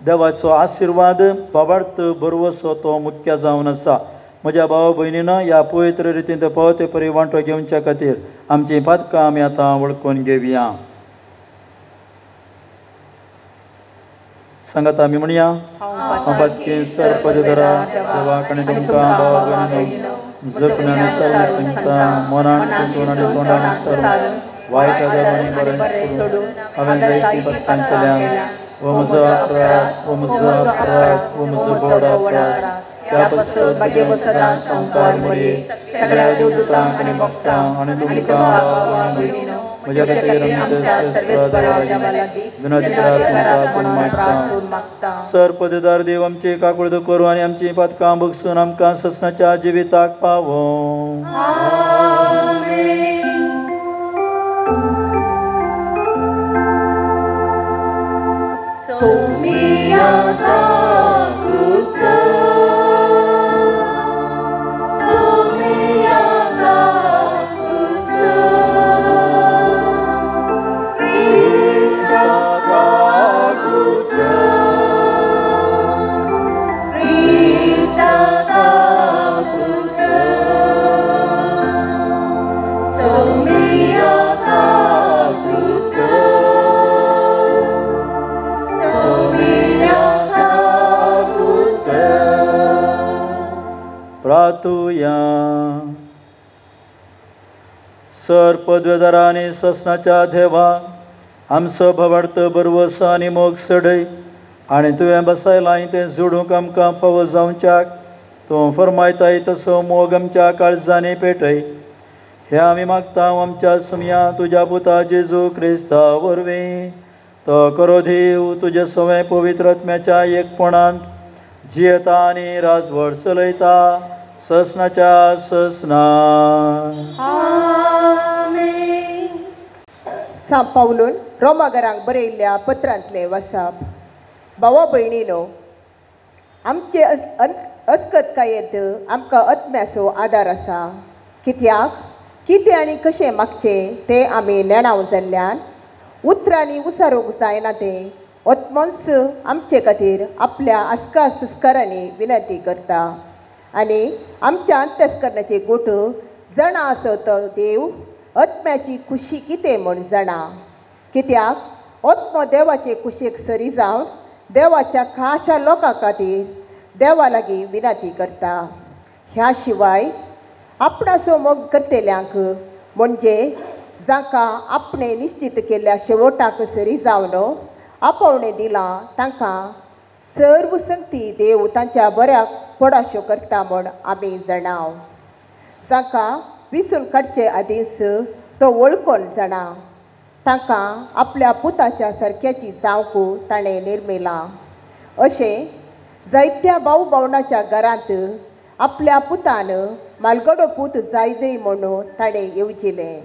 देवाचो आशिर्वाद बाबार्थ भरवसो तो मुख्य जावन आसा. म्हज्या भाव भयणीनो ह्या पवित्र रितीन पावते परी वांटो घेवच्या खातीर आमची पातकां आमी आतां वळखून घेवया. सांगात आमी म्हणया हांव पातकी सर पदधरा देवा आनी तुमकां भाव भयणीनो जपण्यान सर्व सांगता मनान चिंतून आनी तोंडान सर्व वायट आनी बरें सोडून हांवें जायतीं पातकां केल्या. हो म्हजो अपराध, हो म्हजो अपराध, हो म्हजो व्हड अपराध. त्या पासत भाग्यवसदां संवकार मरे सगळ्या देवदूतांक आनी भक्तांक आनी तुमकां भाव भयणीनो म्हज्या खातीर आमच्या सर्वेस्परा देवा विनंती करात तुमकां मागता. सर पदधार देव आमची काकुळद करूं आनी आमची पातकां बगसून आमकां ससनाच्या जिविताक पावों. सर पदवेदारा आनी ससनाच्या देवा आमचो भवार्थ बरवस आनी मोग सडय आनी तुवें बसायलां तें जोडूंक आमकां फावो जावच्याक तूं फरमायताय तसो मोग आमच्या काळजांनी पेटय. हें आमी मागता आमच्या समया तुज्या पुता जेजू क्रिस्ता वरवीं. तो करो देव तुज्या सवें पवित्र आत्म्याच्या एकपणांत जियेता आनी राजवट चलयता ससनाच्या ससना. सांत पावलून रोमागरांक बरयल्ल्या पत्रांतलें वाचप. भावा भयणीनो आमचे अस्कतकायेंत आमकां आत्म्याचो आदार आसा. कित्याक कितें आनी कशें मागचें तें आमी नेणाव जाल्ल्यान उतरांनी उसारूंक जायना तें आत्मोच आमचे खातीर आपल्या आस्का सुस्कारांनी विनंती करता. आनी आमच्या अंतस्करणाचे गोठ जाणा आसो तो देव आत्म्याची खुशी कितें म्हूण जाणा. कित्याक आत्मो देवाचे कुशीक सरी जावन देवाच्या खाशा लोकां खातीर देवा लागीं विनंती करता. ह्या शिवाय आपणाचो मोग करतल्यांक म्हणजे जांकां आपणें निश्चित केल्ल्या शेवटाक सरी जावन आपोवणें दिलां तांकां सर्व संगती देव तांच्या बऱ्याक पडाश्यो करता म्हूण आमी जाणाव. जांकां विसून काडचे आदींच तो वळखून जाणा तांकां आपल्या पुताच्या सारक्याची जावंक ताणें निर्मिलां. अशें जायत्या भाव भावणाच्या घरांत आपल्या पुतान मालगडो पूत जायजय म्हणून ताणें येवजिलें.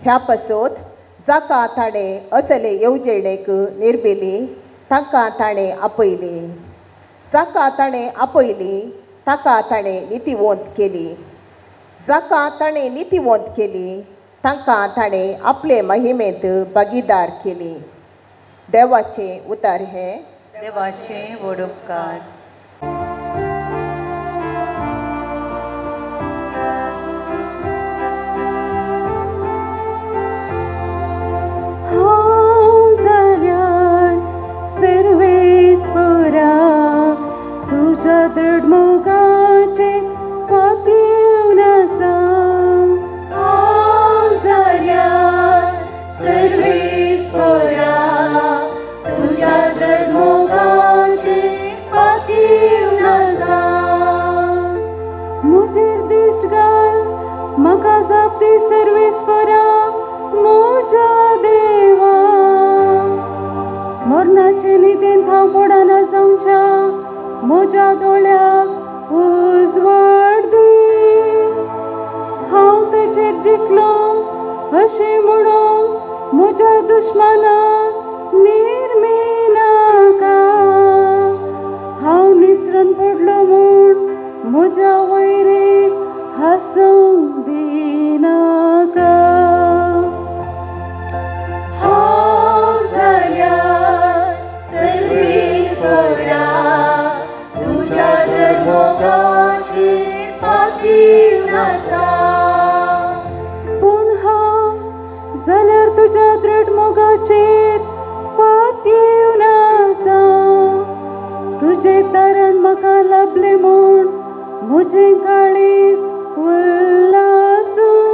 ह्या पासत जाका ताणें असले येवजणेक निर्मिली तांकां ताणें आपयली. जाका ताणें आपयली ताका ताणें नितीवंत केली. जाका ताणें नितीवंत केली तांकां ताणें आपले महिमेंत भागीदार केली. देवाचें उतर हें. देवाचें व्हड उपकार. सर्वेस्परा तुज्या दृढ मोगाचे पातयेवन आसा. हांव जाल्यार सर्वेस्परा तुज्या दृढ मोगाचे पातयेवन आसा. म्हजेर दिश्ट घाल म्हाका जाप दी सर्वेस्परा म्हज्या देवा. मरणाचे निदेन हांव पडना जावच्या म्हज्या दोळ्याक उजवाड दी. हांव तेचेर जिखलो अशें म्हणून म्हज्या दुश्मनाक निर्मिनाका. हांव निसरून पडलो म्हूण म्हज्या वयरीक हासूंक दिनाका. हांव जाल्यार सर्वेस्परा तुज्या दृढ मोगाचेर पातयेवन आसा. पूण हांव जाल्यार तुज्या दृढ मोगाचेर पातयेवन आसा. तुजें तारण म्हाका लाभलें म्हूण म्हजें काळीज उल्लासूं.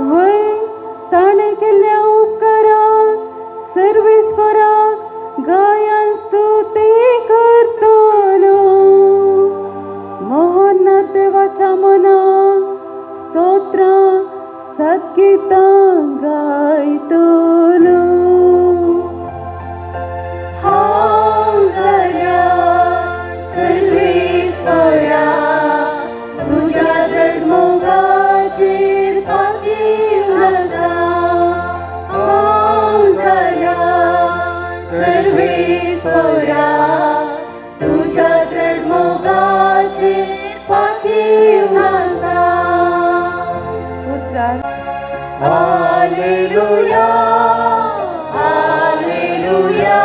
वय ताणें केल्ल्या उपकाराक सर्वेस्पराक गायन स्तुती करतलो. मोहन देवाच्या मनाक स्तोत्रां सद्गीतां गायतलो. हांव जाल्यार सर्वेस्परा तुज्या दृढ मोगाचेर पातयेवन आसा. हांव जाल्यार सर्वेस्परा तुज्या दृढ मोगाचेर पातयेवन आसा. Alleluia, alleluia,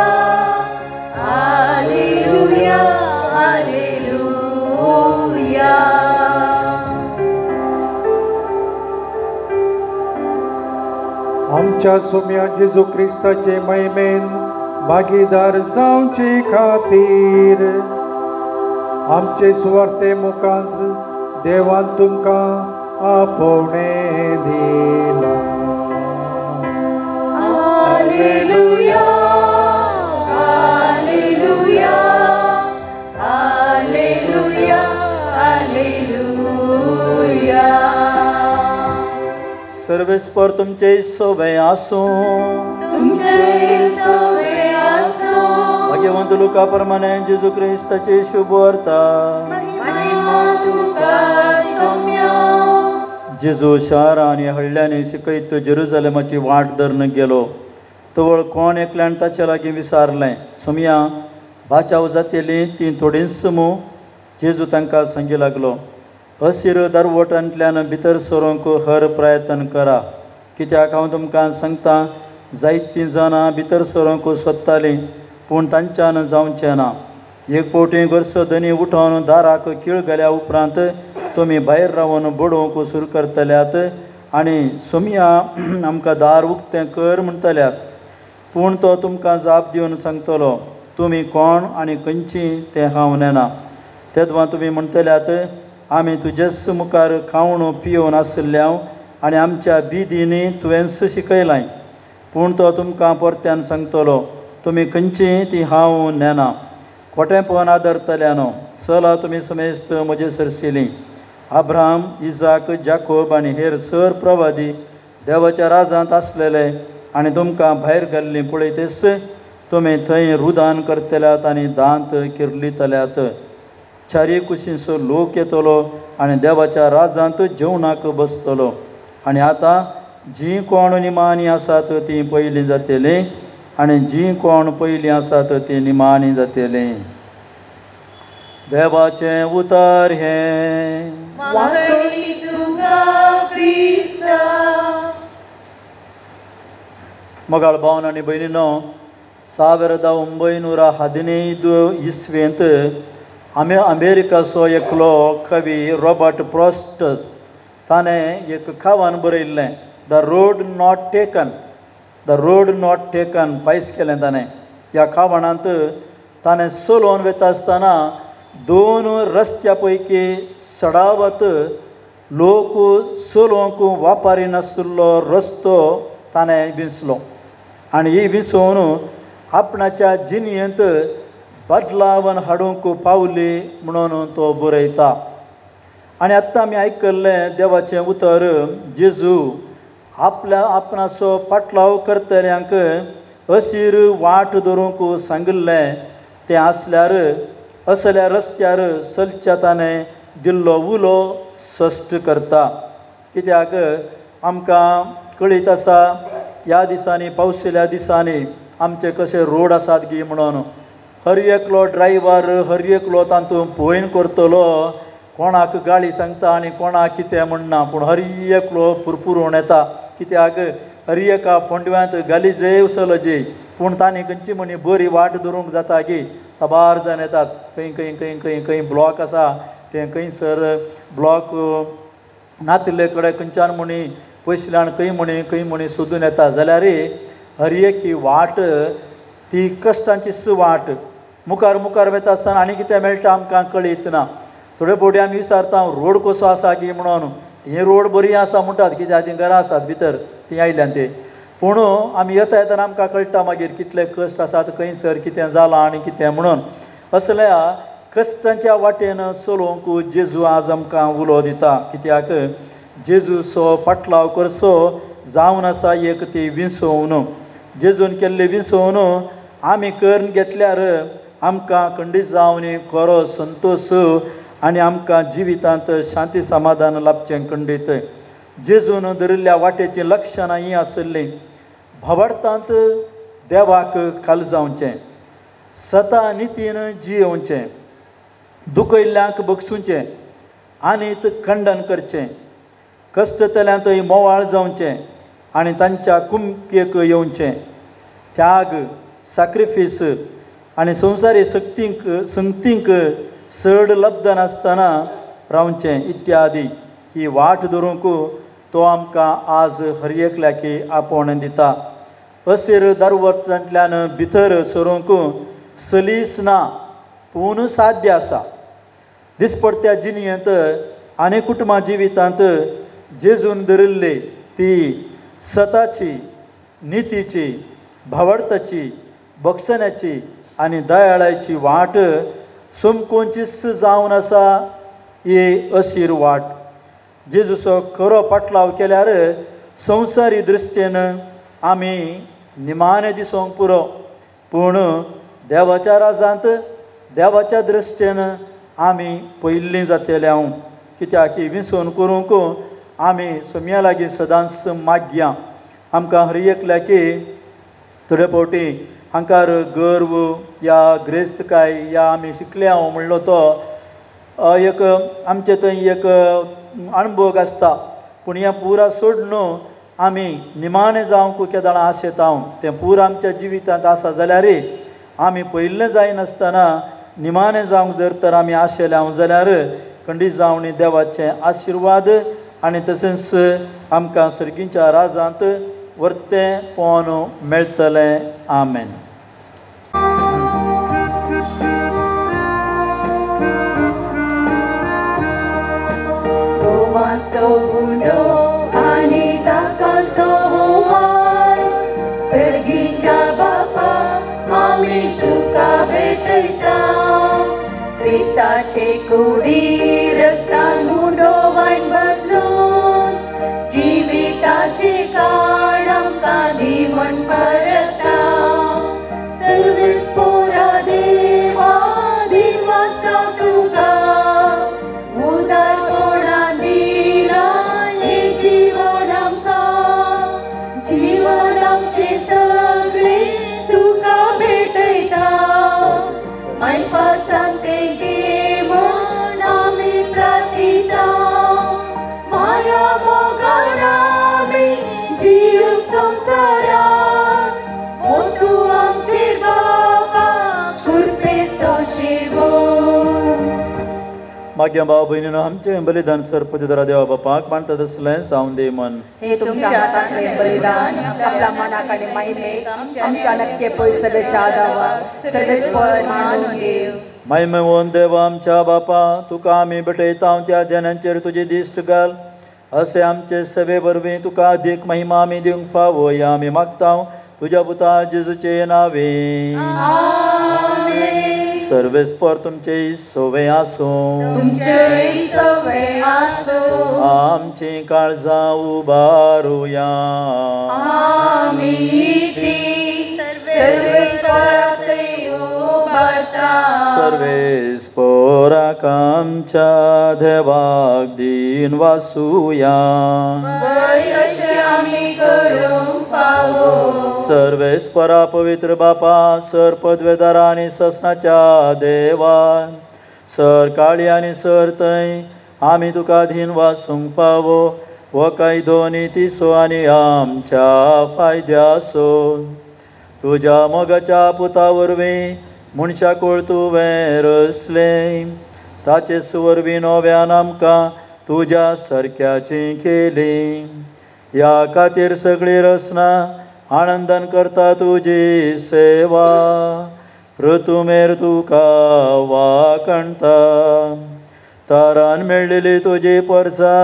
alleluia, alleluia. आमच्या सोम्या जेजू क्रिस्ताचे महिमेन भागीदार जावचे खातीर आमचे सुवार्ते मुखांत देवान तुमकां आपोवणें दिलां. Alleluia, alleluia, alleluia, alleluia. सर्वेस्पर तुमचे सोबे आसूं. तुमचे सोबे आसूं. भाग्यवंत लुका प्रमाणे जेजू क्रिस्ताची शुभवार्ता. महिमा तुका सोम्या. जेजू शारां आनी हळ्ळ्यांनी शिकयत जेरुजलेमाची वाट धरून गेलो. तवळ कोण एकल्यान ताचे लागीं विचारलें, सोमया बाचाव जातेली ती थोडींच मू. जेजू तांकां सांगी लागलो, असीर दरवटांतल्यान भितर सरूंक हर प्रयत्न करा. कित्याक हांव तुमकां सांगता, जायतीं जाणां भितर सरूंक सोदतालीं पूण तांच्यान जावचें ना. एक फावटी घरचो धनी उठोवन दाराक कीळ घाल्या उपरांत तुमी भायर रावन बडोवंक सुरू करतल्यात आनी सोमया आमकां दार उक्तें कर म्हणटल्यात. पूण तो तुमकां जाप दिवन सांगतलो, तुमी कोण आनी खंयची तें हांव नेना. तेदवां तुमी म्हणटल्यात, आमी तुजेच मुखार खावन पियोवन आशिल्ल्या आनी आमच्या बिदींनी तुवेंच शिकयलां. पूण तो तुमकां परत्यान सांगतलो, तुमी खंयची ती हांव नेना. खोटेंपण आदरतल्यानो, चला तुमी समेस्त म्हजे सरशिलीं. अब्राहम, इजाक, जाकोब आनी हेर सर प्रवादी देवाच्या राजांत आसलेले आनी तुमकां भायर घाल्लीं पळयतेच तुमी थंय रुदान करतल्यात आनी दांत किर्लितल्यात. चारी कुशींचो लोक येतलो आनी देवाच्या राजांत जेवणाक बसतलो. आनी आतां जीं कोण निमाणी आसात तीं पयलीं जातलीं आनी जीं कोण पयलीं आसात तीं निमाणी जातलीं. देवाचें उतर हें. मोगाळ भावन आनी भयणीनो, 1915 इस्वेंत आमी अमेरिकाचो एकलो कवी रॉबर्ट फ्रॉस्ट ताणें एक कवन बरयल्लें, the road not taken. The road not taken पायस केलें ताणें. ह्या कवनांत ताणें चलोवन वता आसतना दोन रस्त्या पैकी सडावत लोक चलोवंक वापरिनासलो रस्तो ताणें विंचलो आनी ही विंचोवन आपणाच्या जिणेंत बदलावन हाडूंक पावली म्हणून तो बरयता. आनी आत्तां आमी आयकल्लें देवाचें उतर, जेजू आपल्या आपणाचो पाटलाव करतल्यांक अशीर वाट धरूंक सांगिल्लें तें आसल्यार असल्या रस्त्यार चलच्या ताणें दिल्लो उलो सश्ट करता. कित्याक आमकां कळीत आसा ह्या दिसांनी पावसल्या दिसांनी आमचे कशे रोड आसात गी म्हणून हर एकलो ड्रायव्हर हर एकलो तातूंत भंयन करतलो, कोणाक गाळी सांगता आनी कोणाक कितें म्हणना, पूण हर एकलो पुरपुरून येता. कित्याक हर एका फोंडव्यांत गाली जय उसलो जे, पूण तांणी खंयची म्हणी बरी वाट धरूंक जाता की साबार जाण येतात. खंय खंय खंय खंय खंय ब्लॉक आसा तें खंयसर ब्लॉक नातिल्ले कडेन खंयच्यान म्हणी पयसुल्ल्यान खंय म्हणी खंय म्हणी सोदून येता. जाल्यार हर एक वाट ती कश्टांचीच वाट. मुखार मुखार वता आसतना आनी कितें मेळटा आमकां कळीत ना. थोडे फावटी आमी विचारता रोड कसो आसा की म्हणून, ही रोड बरी आसा म्हणटात कित्याक तीं घरां आसात भितर तीं आयल्यान ते, पूण आमी येता येतना आमकां कळटा मागीर कितले कश्ट आसात खंयसर कितें जालां आनी कितें म्हणून. असल्या कश्टांच्या वाटेन चलोवंक जेजू आज आमकां उलो दिता. कित्याक जेजूचो फाटलाव करचो जावन आसा एक ती विसोवन. जेजून केल्ली विसोवन आमी करून घेतल्यार आमकां खंडीत जावन खरो संतोश आनी आमकां जिवितांत शांती समाधान लाभचें खंडीत. जेजून धरिल्ल्या वाटेचीं लक्षणां हीं आशिल्लीं. भावार्थांत देवाक खाल जावचें, सता नितीन जियोवचें, दुखयल्ल्यांक बगसुचें आनी खंडन करचें, कश्टतल्यांत मोवाळ जावचें आनी तांच्या कुमकेक येवचें, त्याग सॅक्रिफीस आनी संवसारी सक्तींक संगतींक चड लब्ध नासतना रावचें इत्यादी. ही वाट धरूंक तो आमकां आज हर एकल्याकी आपोवणें दिता. अशीर दरवट्यांतल्यान भितर सरूंक सलीस ना, पूण साध्य आसा. दिसपडत्या जिणेंत आनी कुटुंबा जिवितांत जेजून धरिल्ली ती सताची, नितीची, भावार्थाची, बक्षण्याची आनी दयाळाची वाट समकोंचीच जावन आसा ही अशीर वाट. जेजूचो खरो फाटलाव केल्यार संवसारी दृश्टीन आमी निमाणें दिसूंक पुरो, पूण देवाच्या राजांत देवाच्या दृश्टीन आमी पयलीं जातले हांव. कित्याक ही विसवण करूंक आमी सोम्या लागीं सदांच मागया. आमकां हर एकल्याकी थोडे फावटी हांकार गर्व या ग्रेस्तकाय या आमी शिकले हांव म्हणलो तो एक आमचे थंय एक अणभोग आसता, पूण हें पुरा सोडून आमी निमाणें जावंक केदाळां आशेता हांव. तें पुरा आमच्या जिवितांत आसा जाल्यार आमी पयलें जायनासतना निमाणें जावंक जर तर आमी आशेले हांव जाल्यार खंडीत जावन देवाचे आशिर्वाद आनी तशेंच आमकां सर्गीच्या राजांत वर्तें पोवन मेळटलें. आमेन. गोवाचो गुंडो आनी ताकाचो हुंवार, सर्गीच्या बापा आमी तुका भेटयता. क्रिस्ताचे कुडी रक्तान गुंडो वायन बदलून जिविताचे काळ आमकां दी म्हण परता. सर्वेस पोरा देवा दिवास्ता तुका, उदारपणा दिला हें जीवन आमकां, जीवन आमचें सगळें तुका भेटयता. मायपासान तें घे म्हण आमी प्रार्थिता, माया मोगान आमी जियूंक संवसारांत, मोतू आमचेर बाबा कृपेचो शिवोन. मागीर भाव भयणीनो आमचें बलिदान सरपती देवा बापाक मानता तसलें जावन दी मन. हे तुमच्या हातांतलें बलिदान आपल्या मनाक आनी मायमेक आमच्या नक्के पयसल्याच्या दावाक सर्वेस्पर मानून देव. महिमेवन देवा आमच्या बापा, तुका आमी भेटयता त्या जनांचेर तुजी दिश्ट घाल, अशें आमचे सेवे वरवीं तुका अदीक महिमा आमी दिवंक फावो ह्या आमी मागता तुज्या पुता जेजूचे नावे. आमेन. सर्वेस्पर तुमचे सवे आसूं. तुमचेय सवे आसूं. आमची काळजां उबारुया. आमी ती सर्वेस्पराक उबारता. जाता. सर्वेस्पोराक आमच्या देवाक दीन वासुया. वय अशें आमी करूंक फावो. सर्वेस्परा पवित्र बापा, सर पदवेदारा आनी ससनाच्या देवा, सर काळी आनी सर थंय आमी तुका धीन वासूंक फावो हो कायदो नितीचो आनी आमच्या फायद्याचो. तुज्या मोगाच्या पुता वरवीं मनशाकूळ तुवें रचलें, ताचे वरवीं नव्यान आमकां तुज्या सारक्याची केली. ह्या खातीर सगळी रचना आनंदान करता तुजी सेवा, पृथुमेर तुका वाकणता. तारान मेळ्ळेली तुजी परसा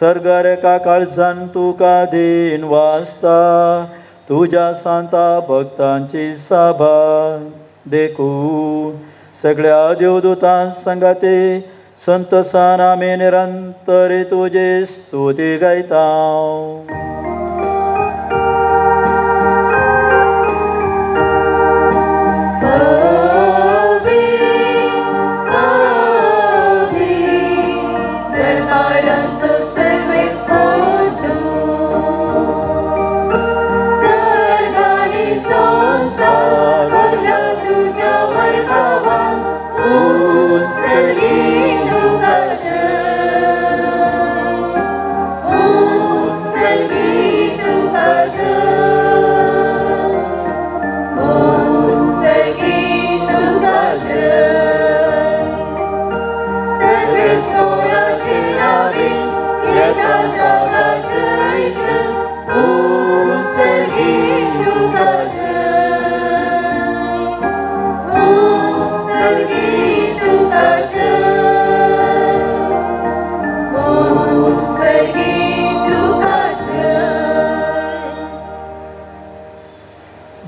सर्गार एका काळजान तुका दीन वाचता. तुज्या सांता भक्तांची सभा देखून सगळ्या देवदूतां सांगाते संतोसान आमी निरंतर तुजी स्तुती गायता.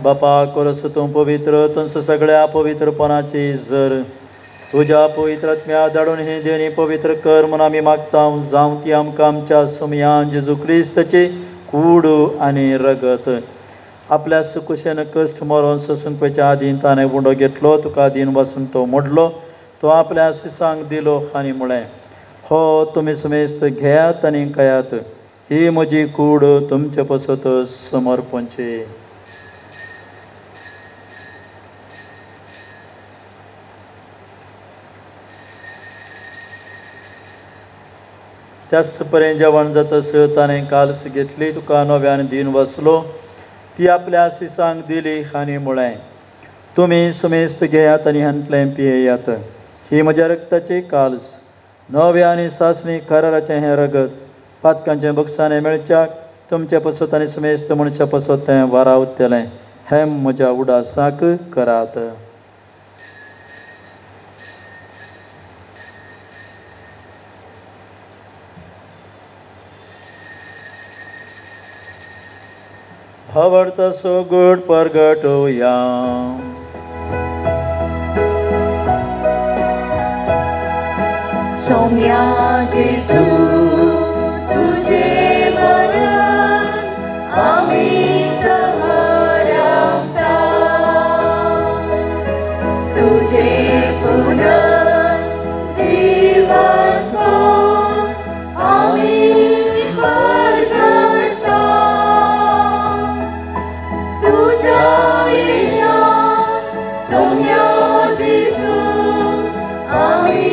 बापा कोरस तूं पवित्र, तुमचो सगळ्या पवित्रपणाची जर तुज्या पवित्र आत्म्या धाडून ही देणी पवित्र कर म्हूण आमी मागता. जावं ती आमकां आमच्या सुमयान जेजू क्रिस्ताची कूड आनी रगत. आपल्या सुकुशेन कश्ट मरोन सोसूंक आदीं ताणें उंडो घेतलो, तुका दीन वासून तो मोडलो, तो आपल्या शिसांक दिलो आनी म्हळें, हो तुमी सुमेस्त घेयात आनी खायात, ही म्हजी कूड तुमचे पसत समर्पणची. त्याच पर्यंत जेवण जातस ताणें काल्स घेतली, तुका नव्यान दीन वसलो, ती आपल्या शिसांक दिली आनी म्हळें, तुमी सुमेस्त घेयात आनी हांतलें पियेयात, ही म्हज्या रक्ताची काल्स, नव्या आनी सासणी कराराचें हें रगत पातकांचें बक्षाणें मेळच्याक तुमचे पसत आनी सुमेस्त मनशा पसत तें वारावतलें. हें म्हज्या उडासाक करात. भावार्थाचो गोड परगटोया. सौम्या जेजू तुझे मरण आमी समरावता, तुझे पुनर्जीवन आमी परगटता. तुझ्या येण्या सौम्या जेजू आमी.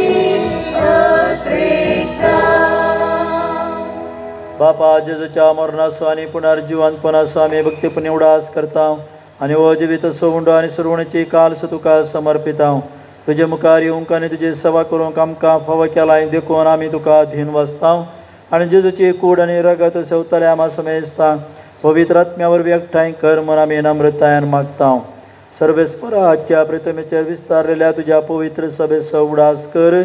बापा जेजूच्या मरणाचो आनी पुनर्जिवंतपणाचो आमी भक्तीपणी उडास करता आनी हो जिवीत उंडो आनी सुरवणीची काल्स तुका समर्पिता. तुजे मुखार येवंक आनी तुजी सेवा करूंक आमकां फावो केलाय देखून आमी तुका धीन वाचता आनी जेजूची कूड आनी रगत सेवतले आमा समेजता पवित्र आत्म्या वरवीं एकठांय कर म्हूण आमी नम्रतायेन मागता. सर्वेस्परा आख्या प्रतिमेचेर विस्तारलेल्या तुज्या पवित्र सभेचो उडास कर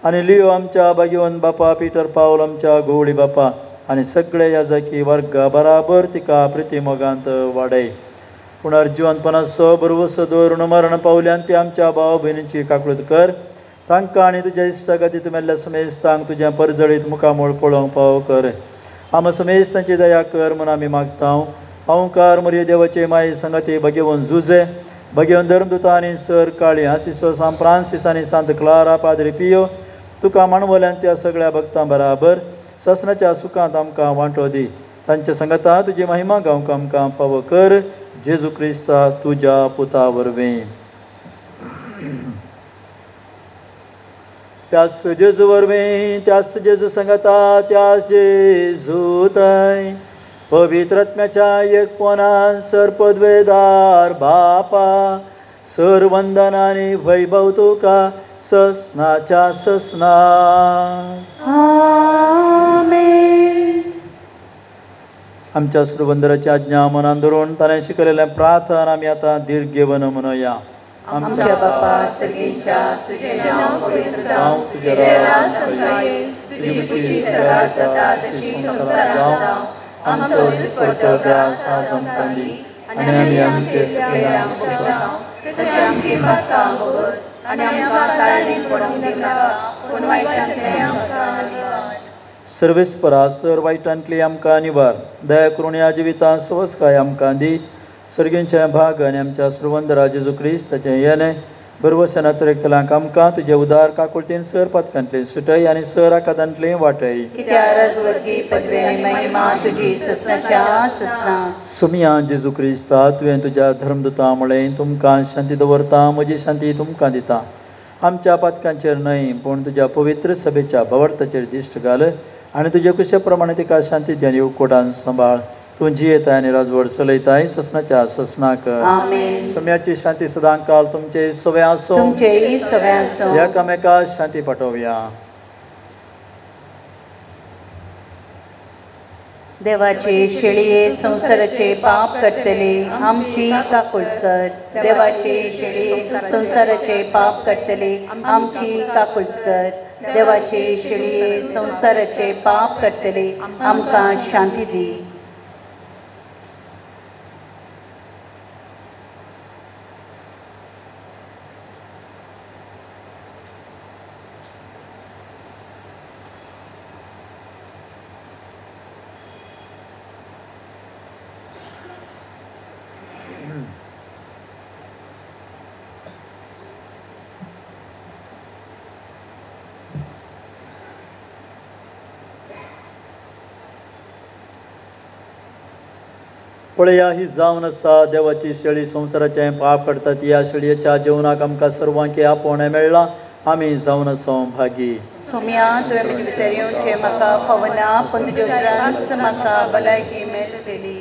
आनी लियो आमच्या भाग्यवंत बापा पिटर पावल आमच्या गोवळी बापा आनी सगळे याजकी वर्गा बराबर तिका प्रितीमोगांत वाडय. पुनर्जिवंतपणाचो बरवसो दवरून मरण पावल्यान ती आमच्या भाव भयणीची काकळूत कर. तांकां आनी तुज्या इश्टागतीत मेल्ल्या समेस्तांक तुज्या परजळीत मुखामळ पळोवंक पाव कर. आमा समेस्तांची दया कर म्हूण आमी मागता. अवकार मरिये देवाचे माये संगाती भगेवन जुजे भगेवन धर्मदूता आनी सर काळी आसिसो सांत फ्रांसीस आनी सांत क्लारा पाद्री पियो तुका माणवल्यान त्या सगळ्या भक्तां बराबर ससनाच्या सुखांत आमकां वांटो दी. तांच्या संगता तुजी महिमा गावंक आमकां फावो कर जेजू क्रिस्ता तुज्या पुता वरवीं. त्यास जेजू वरवीं त्यास जेजू संगता त्यास जेजू थंय पवित्र आत्म्याच्या एकपणान सर पदवेदार बापा सर वंदन आनी वैभव तुका ससनाच्या ससना. आमेन. आमच्या सुरबंदराची आज्ञा मनान धरून ताणें शिकयलेलें प्रार्थना आमी आतां धीर घेवन म्हणुया. आमच्या बापा सगळींच्या तुझे नाव पवित्र जावं, तुझे राज आमकां तुझी खुशी सदांच जाता तशी संवसारांत जावं. आमचो दिसपट्टो ग्रास आज आमकां दी आनी आमी आमचे सुकलेल्यांक बक्षिता तशें आमची पातकां भोगस आनी आमकां ताळणीक पडूंक दिनाका, पूण वायटांतलें आमकां निवार. सर्वेस्परा सर वायटांतली आमकां निवार. दया करून ह्या जिवितांत सवसकाय आमकां दी. सर्गींचे भाग आनी आमच्या सुरवंदरा जेजू क्रिस्ताचें येणें बरवसन अतिरिक्तलांक आमकां तुजे उदार काकुळतीन सर पातकांतले सुटय आनी सर आकादांतले वाटय. कित्याक राजवर्गी पदवी आनी महिमा तुजी ससनाच्या ससना. सुमिया जेजू क्रिस्ता तुवें तुज्या धर्मदूता म्हळें तुमकां शांती दवरता म्हजी शांती तुमकां दिता. आमच्या पातकांचेर न्हय पूण तुज्या पवित्र सभेच्या भावार्थाचेर दिश्ट घाल आनी तुजे कुशे प्रमाणे तिका शांती दी आनी उकोटान सांबाळ. तूं जियेताय आनी राजवट चलयताय ससनाच्या ससनाक. आमेन. सम्याची शांती सदांकाल तुमचे सवे आसो तुमचेय सवे आसो. एकामेका शांती पाठोवया. देवाचे शेळये संवसाराचे पाप काडटले आमची काकूट कर. देवाचे शेळये संवसाराचे पाप काडटले आमची काकूट कर. देवाचे शेळये संवसाराचे पाप काडटले आमकां शांती दी. पळया ही जावन आसा देवाची शेळी संवसाराचें पाप काडटा ती. ह्या शेळयेच्या जेवणाक आमकां सर्वांक आपोवणें मेळ्ळां. आमी जावन आसा भागी. सोम्या तुवें म्हजे भितर येवचें म्हाका फावना, पूण तुजे उपरांत म्हाका भलायकी मेळटली.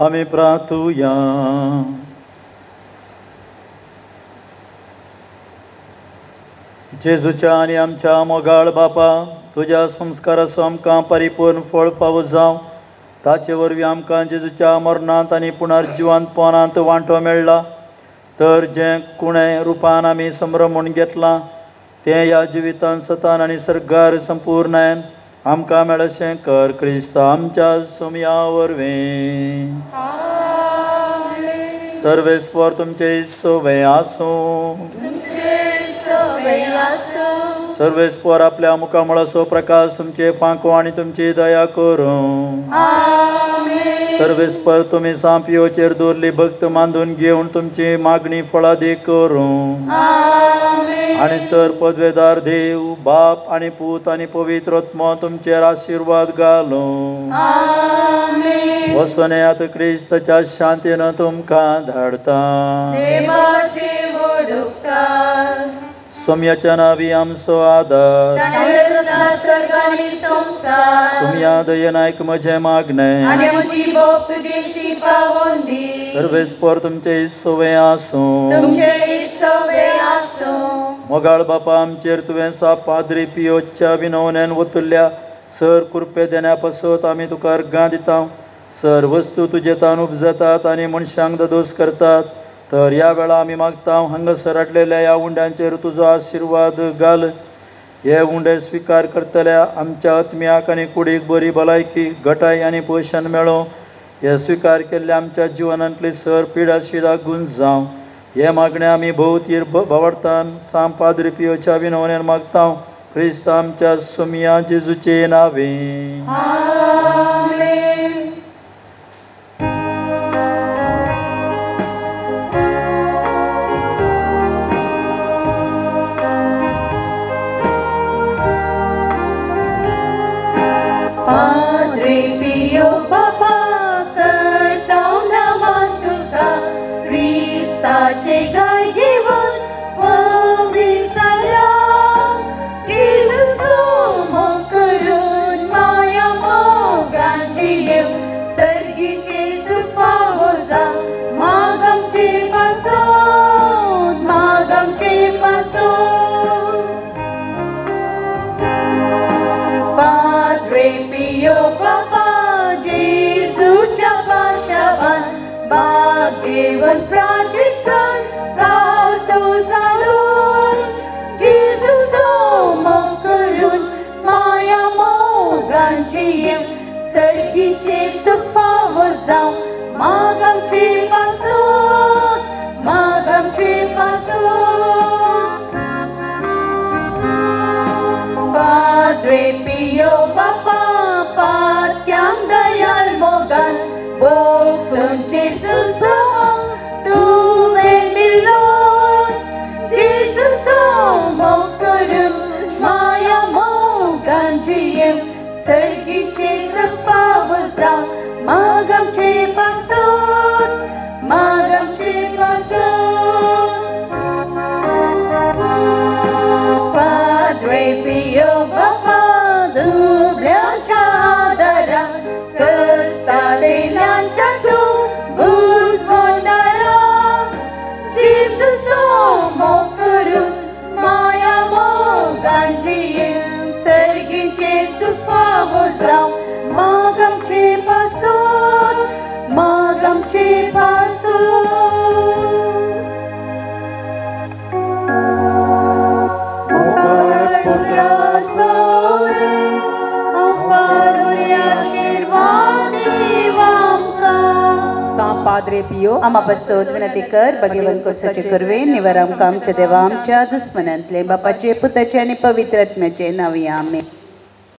आमी प्रार्थुया. जेजूच्या आनी आमच्या मोगाळ बापा, तुज्या संस्काराचो आमकां परिपूर्ण फळ फावो जावं. ताचे वरवीं आमकां जेजूच्या मरणांत आनी पुनर्जिवंतपणांत वांटो मेळ्ळा. तर जें कुणें रुपान आमी संभ्रम म्हूण घेतलां तें ह्या जिवितांत सतान आनी सर्गार संपूर्णायन आमकां मेळशें कर क्रिस्त आमच्या सोमया वरवीं. सर्वेस्पर तुमचे सोवे आसूं. सर्वेस्पर आपल्या मुखामळाचो प्रकाश तुमचे फांको आनी तुमची दया करूं. सर्वेस्पर तुमी सांपयोचेर दवरली भक्त मांदून घेवन तुमची मागणी फळादीक करूं. आनी सर पदवेदार देव बाप आनी पूत आनी पवित्र आत्मो तुमचेर आशिर्वाद घालूं. वसोन आतां क्रिस्ताच्या शांतीन तुमकां धाडता. सोम्याच्या नावी आमचो आदार, सोम्या दयनायक म्हजें मागणें. सर्वेस्पर तुमचे सोवे आसूं. मोगाळ बापा, आमचेर तुवें साप पाद्री पियोच्या विनवण्यान वतुल्ल्या सर कृपे देण्या पासत आमी तुका अर्गां दिता. सर वस्तू तुजे तान उपजतात आनी मनशांक दोस करतात. तर ह्या वेळा आमी मागता हांगासर हाडलेल्या ह्या उंड्यांचेर तुजो आशिर्वाद घाल. हे उंडे स्विकार करतल्या आमच्या आत्म्याक आनी कुडीक बरी भलायकी, घटाय आनी पोशण मेळो. हे स्विकार केल्ल्या आमच्या जिवनांतली सर पिडा शिडा गुंज जावं. हे मागणें आमी भोवतीर भावार्थान साम पाद्री पियोच्या विनवण्यान मागता क्रिस्त आमच्या सोमया जेजूचे नावे. Padre Pio Papa करता नमन तुका, क्रिस्ताचे गाय घेवन पविसाया. जेजू सोमो करून माया मोगाची येव, सर्गीचे सुख फावो जावं. माग आमचे पासून, माग आमचे पासून. Padre Pio Papa जेजूच्या पाशावान बागेवन प्राजिकन गावतो जालून. जेजू सोमो करून माया मोगांची येव, सर्गीचे सुख फावो जावं. माग आमचे पासून, माग आमचे पासून. Padre Pio Papa पात्यांक दयाळ मोगान भोगसून जेजू सोमो तुवें दिलो. जेजू सोमो करून माया मोगांची येव, सर्गीचे सुख फावो जावं. माग आमचे पासून, माग आमचे पासून. Padre Pio Papa दुबळ्यांच्या आदारा, कस्तालेल्यांच्या तूं बुजवणारा. जेजू सोमो करून माया मोगांची येव, सर्गीचे सुख फावो जावं. माग आमचे पासून, माग आमचे पासून. Padre Pio आमा पासत विनंती कर. भगवंत कोसाचे करवे निवार आमकां आमच्या देवा आमच्या दुस्मनांतले बापाचे पुताचे आनी पवित्र आत्म्याचे नांवी. आमेन.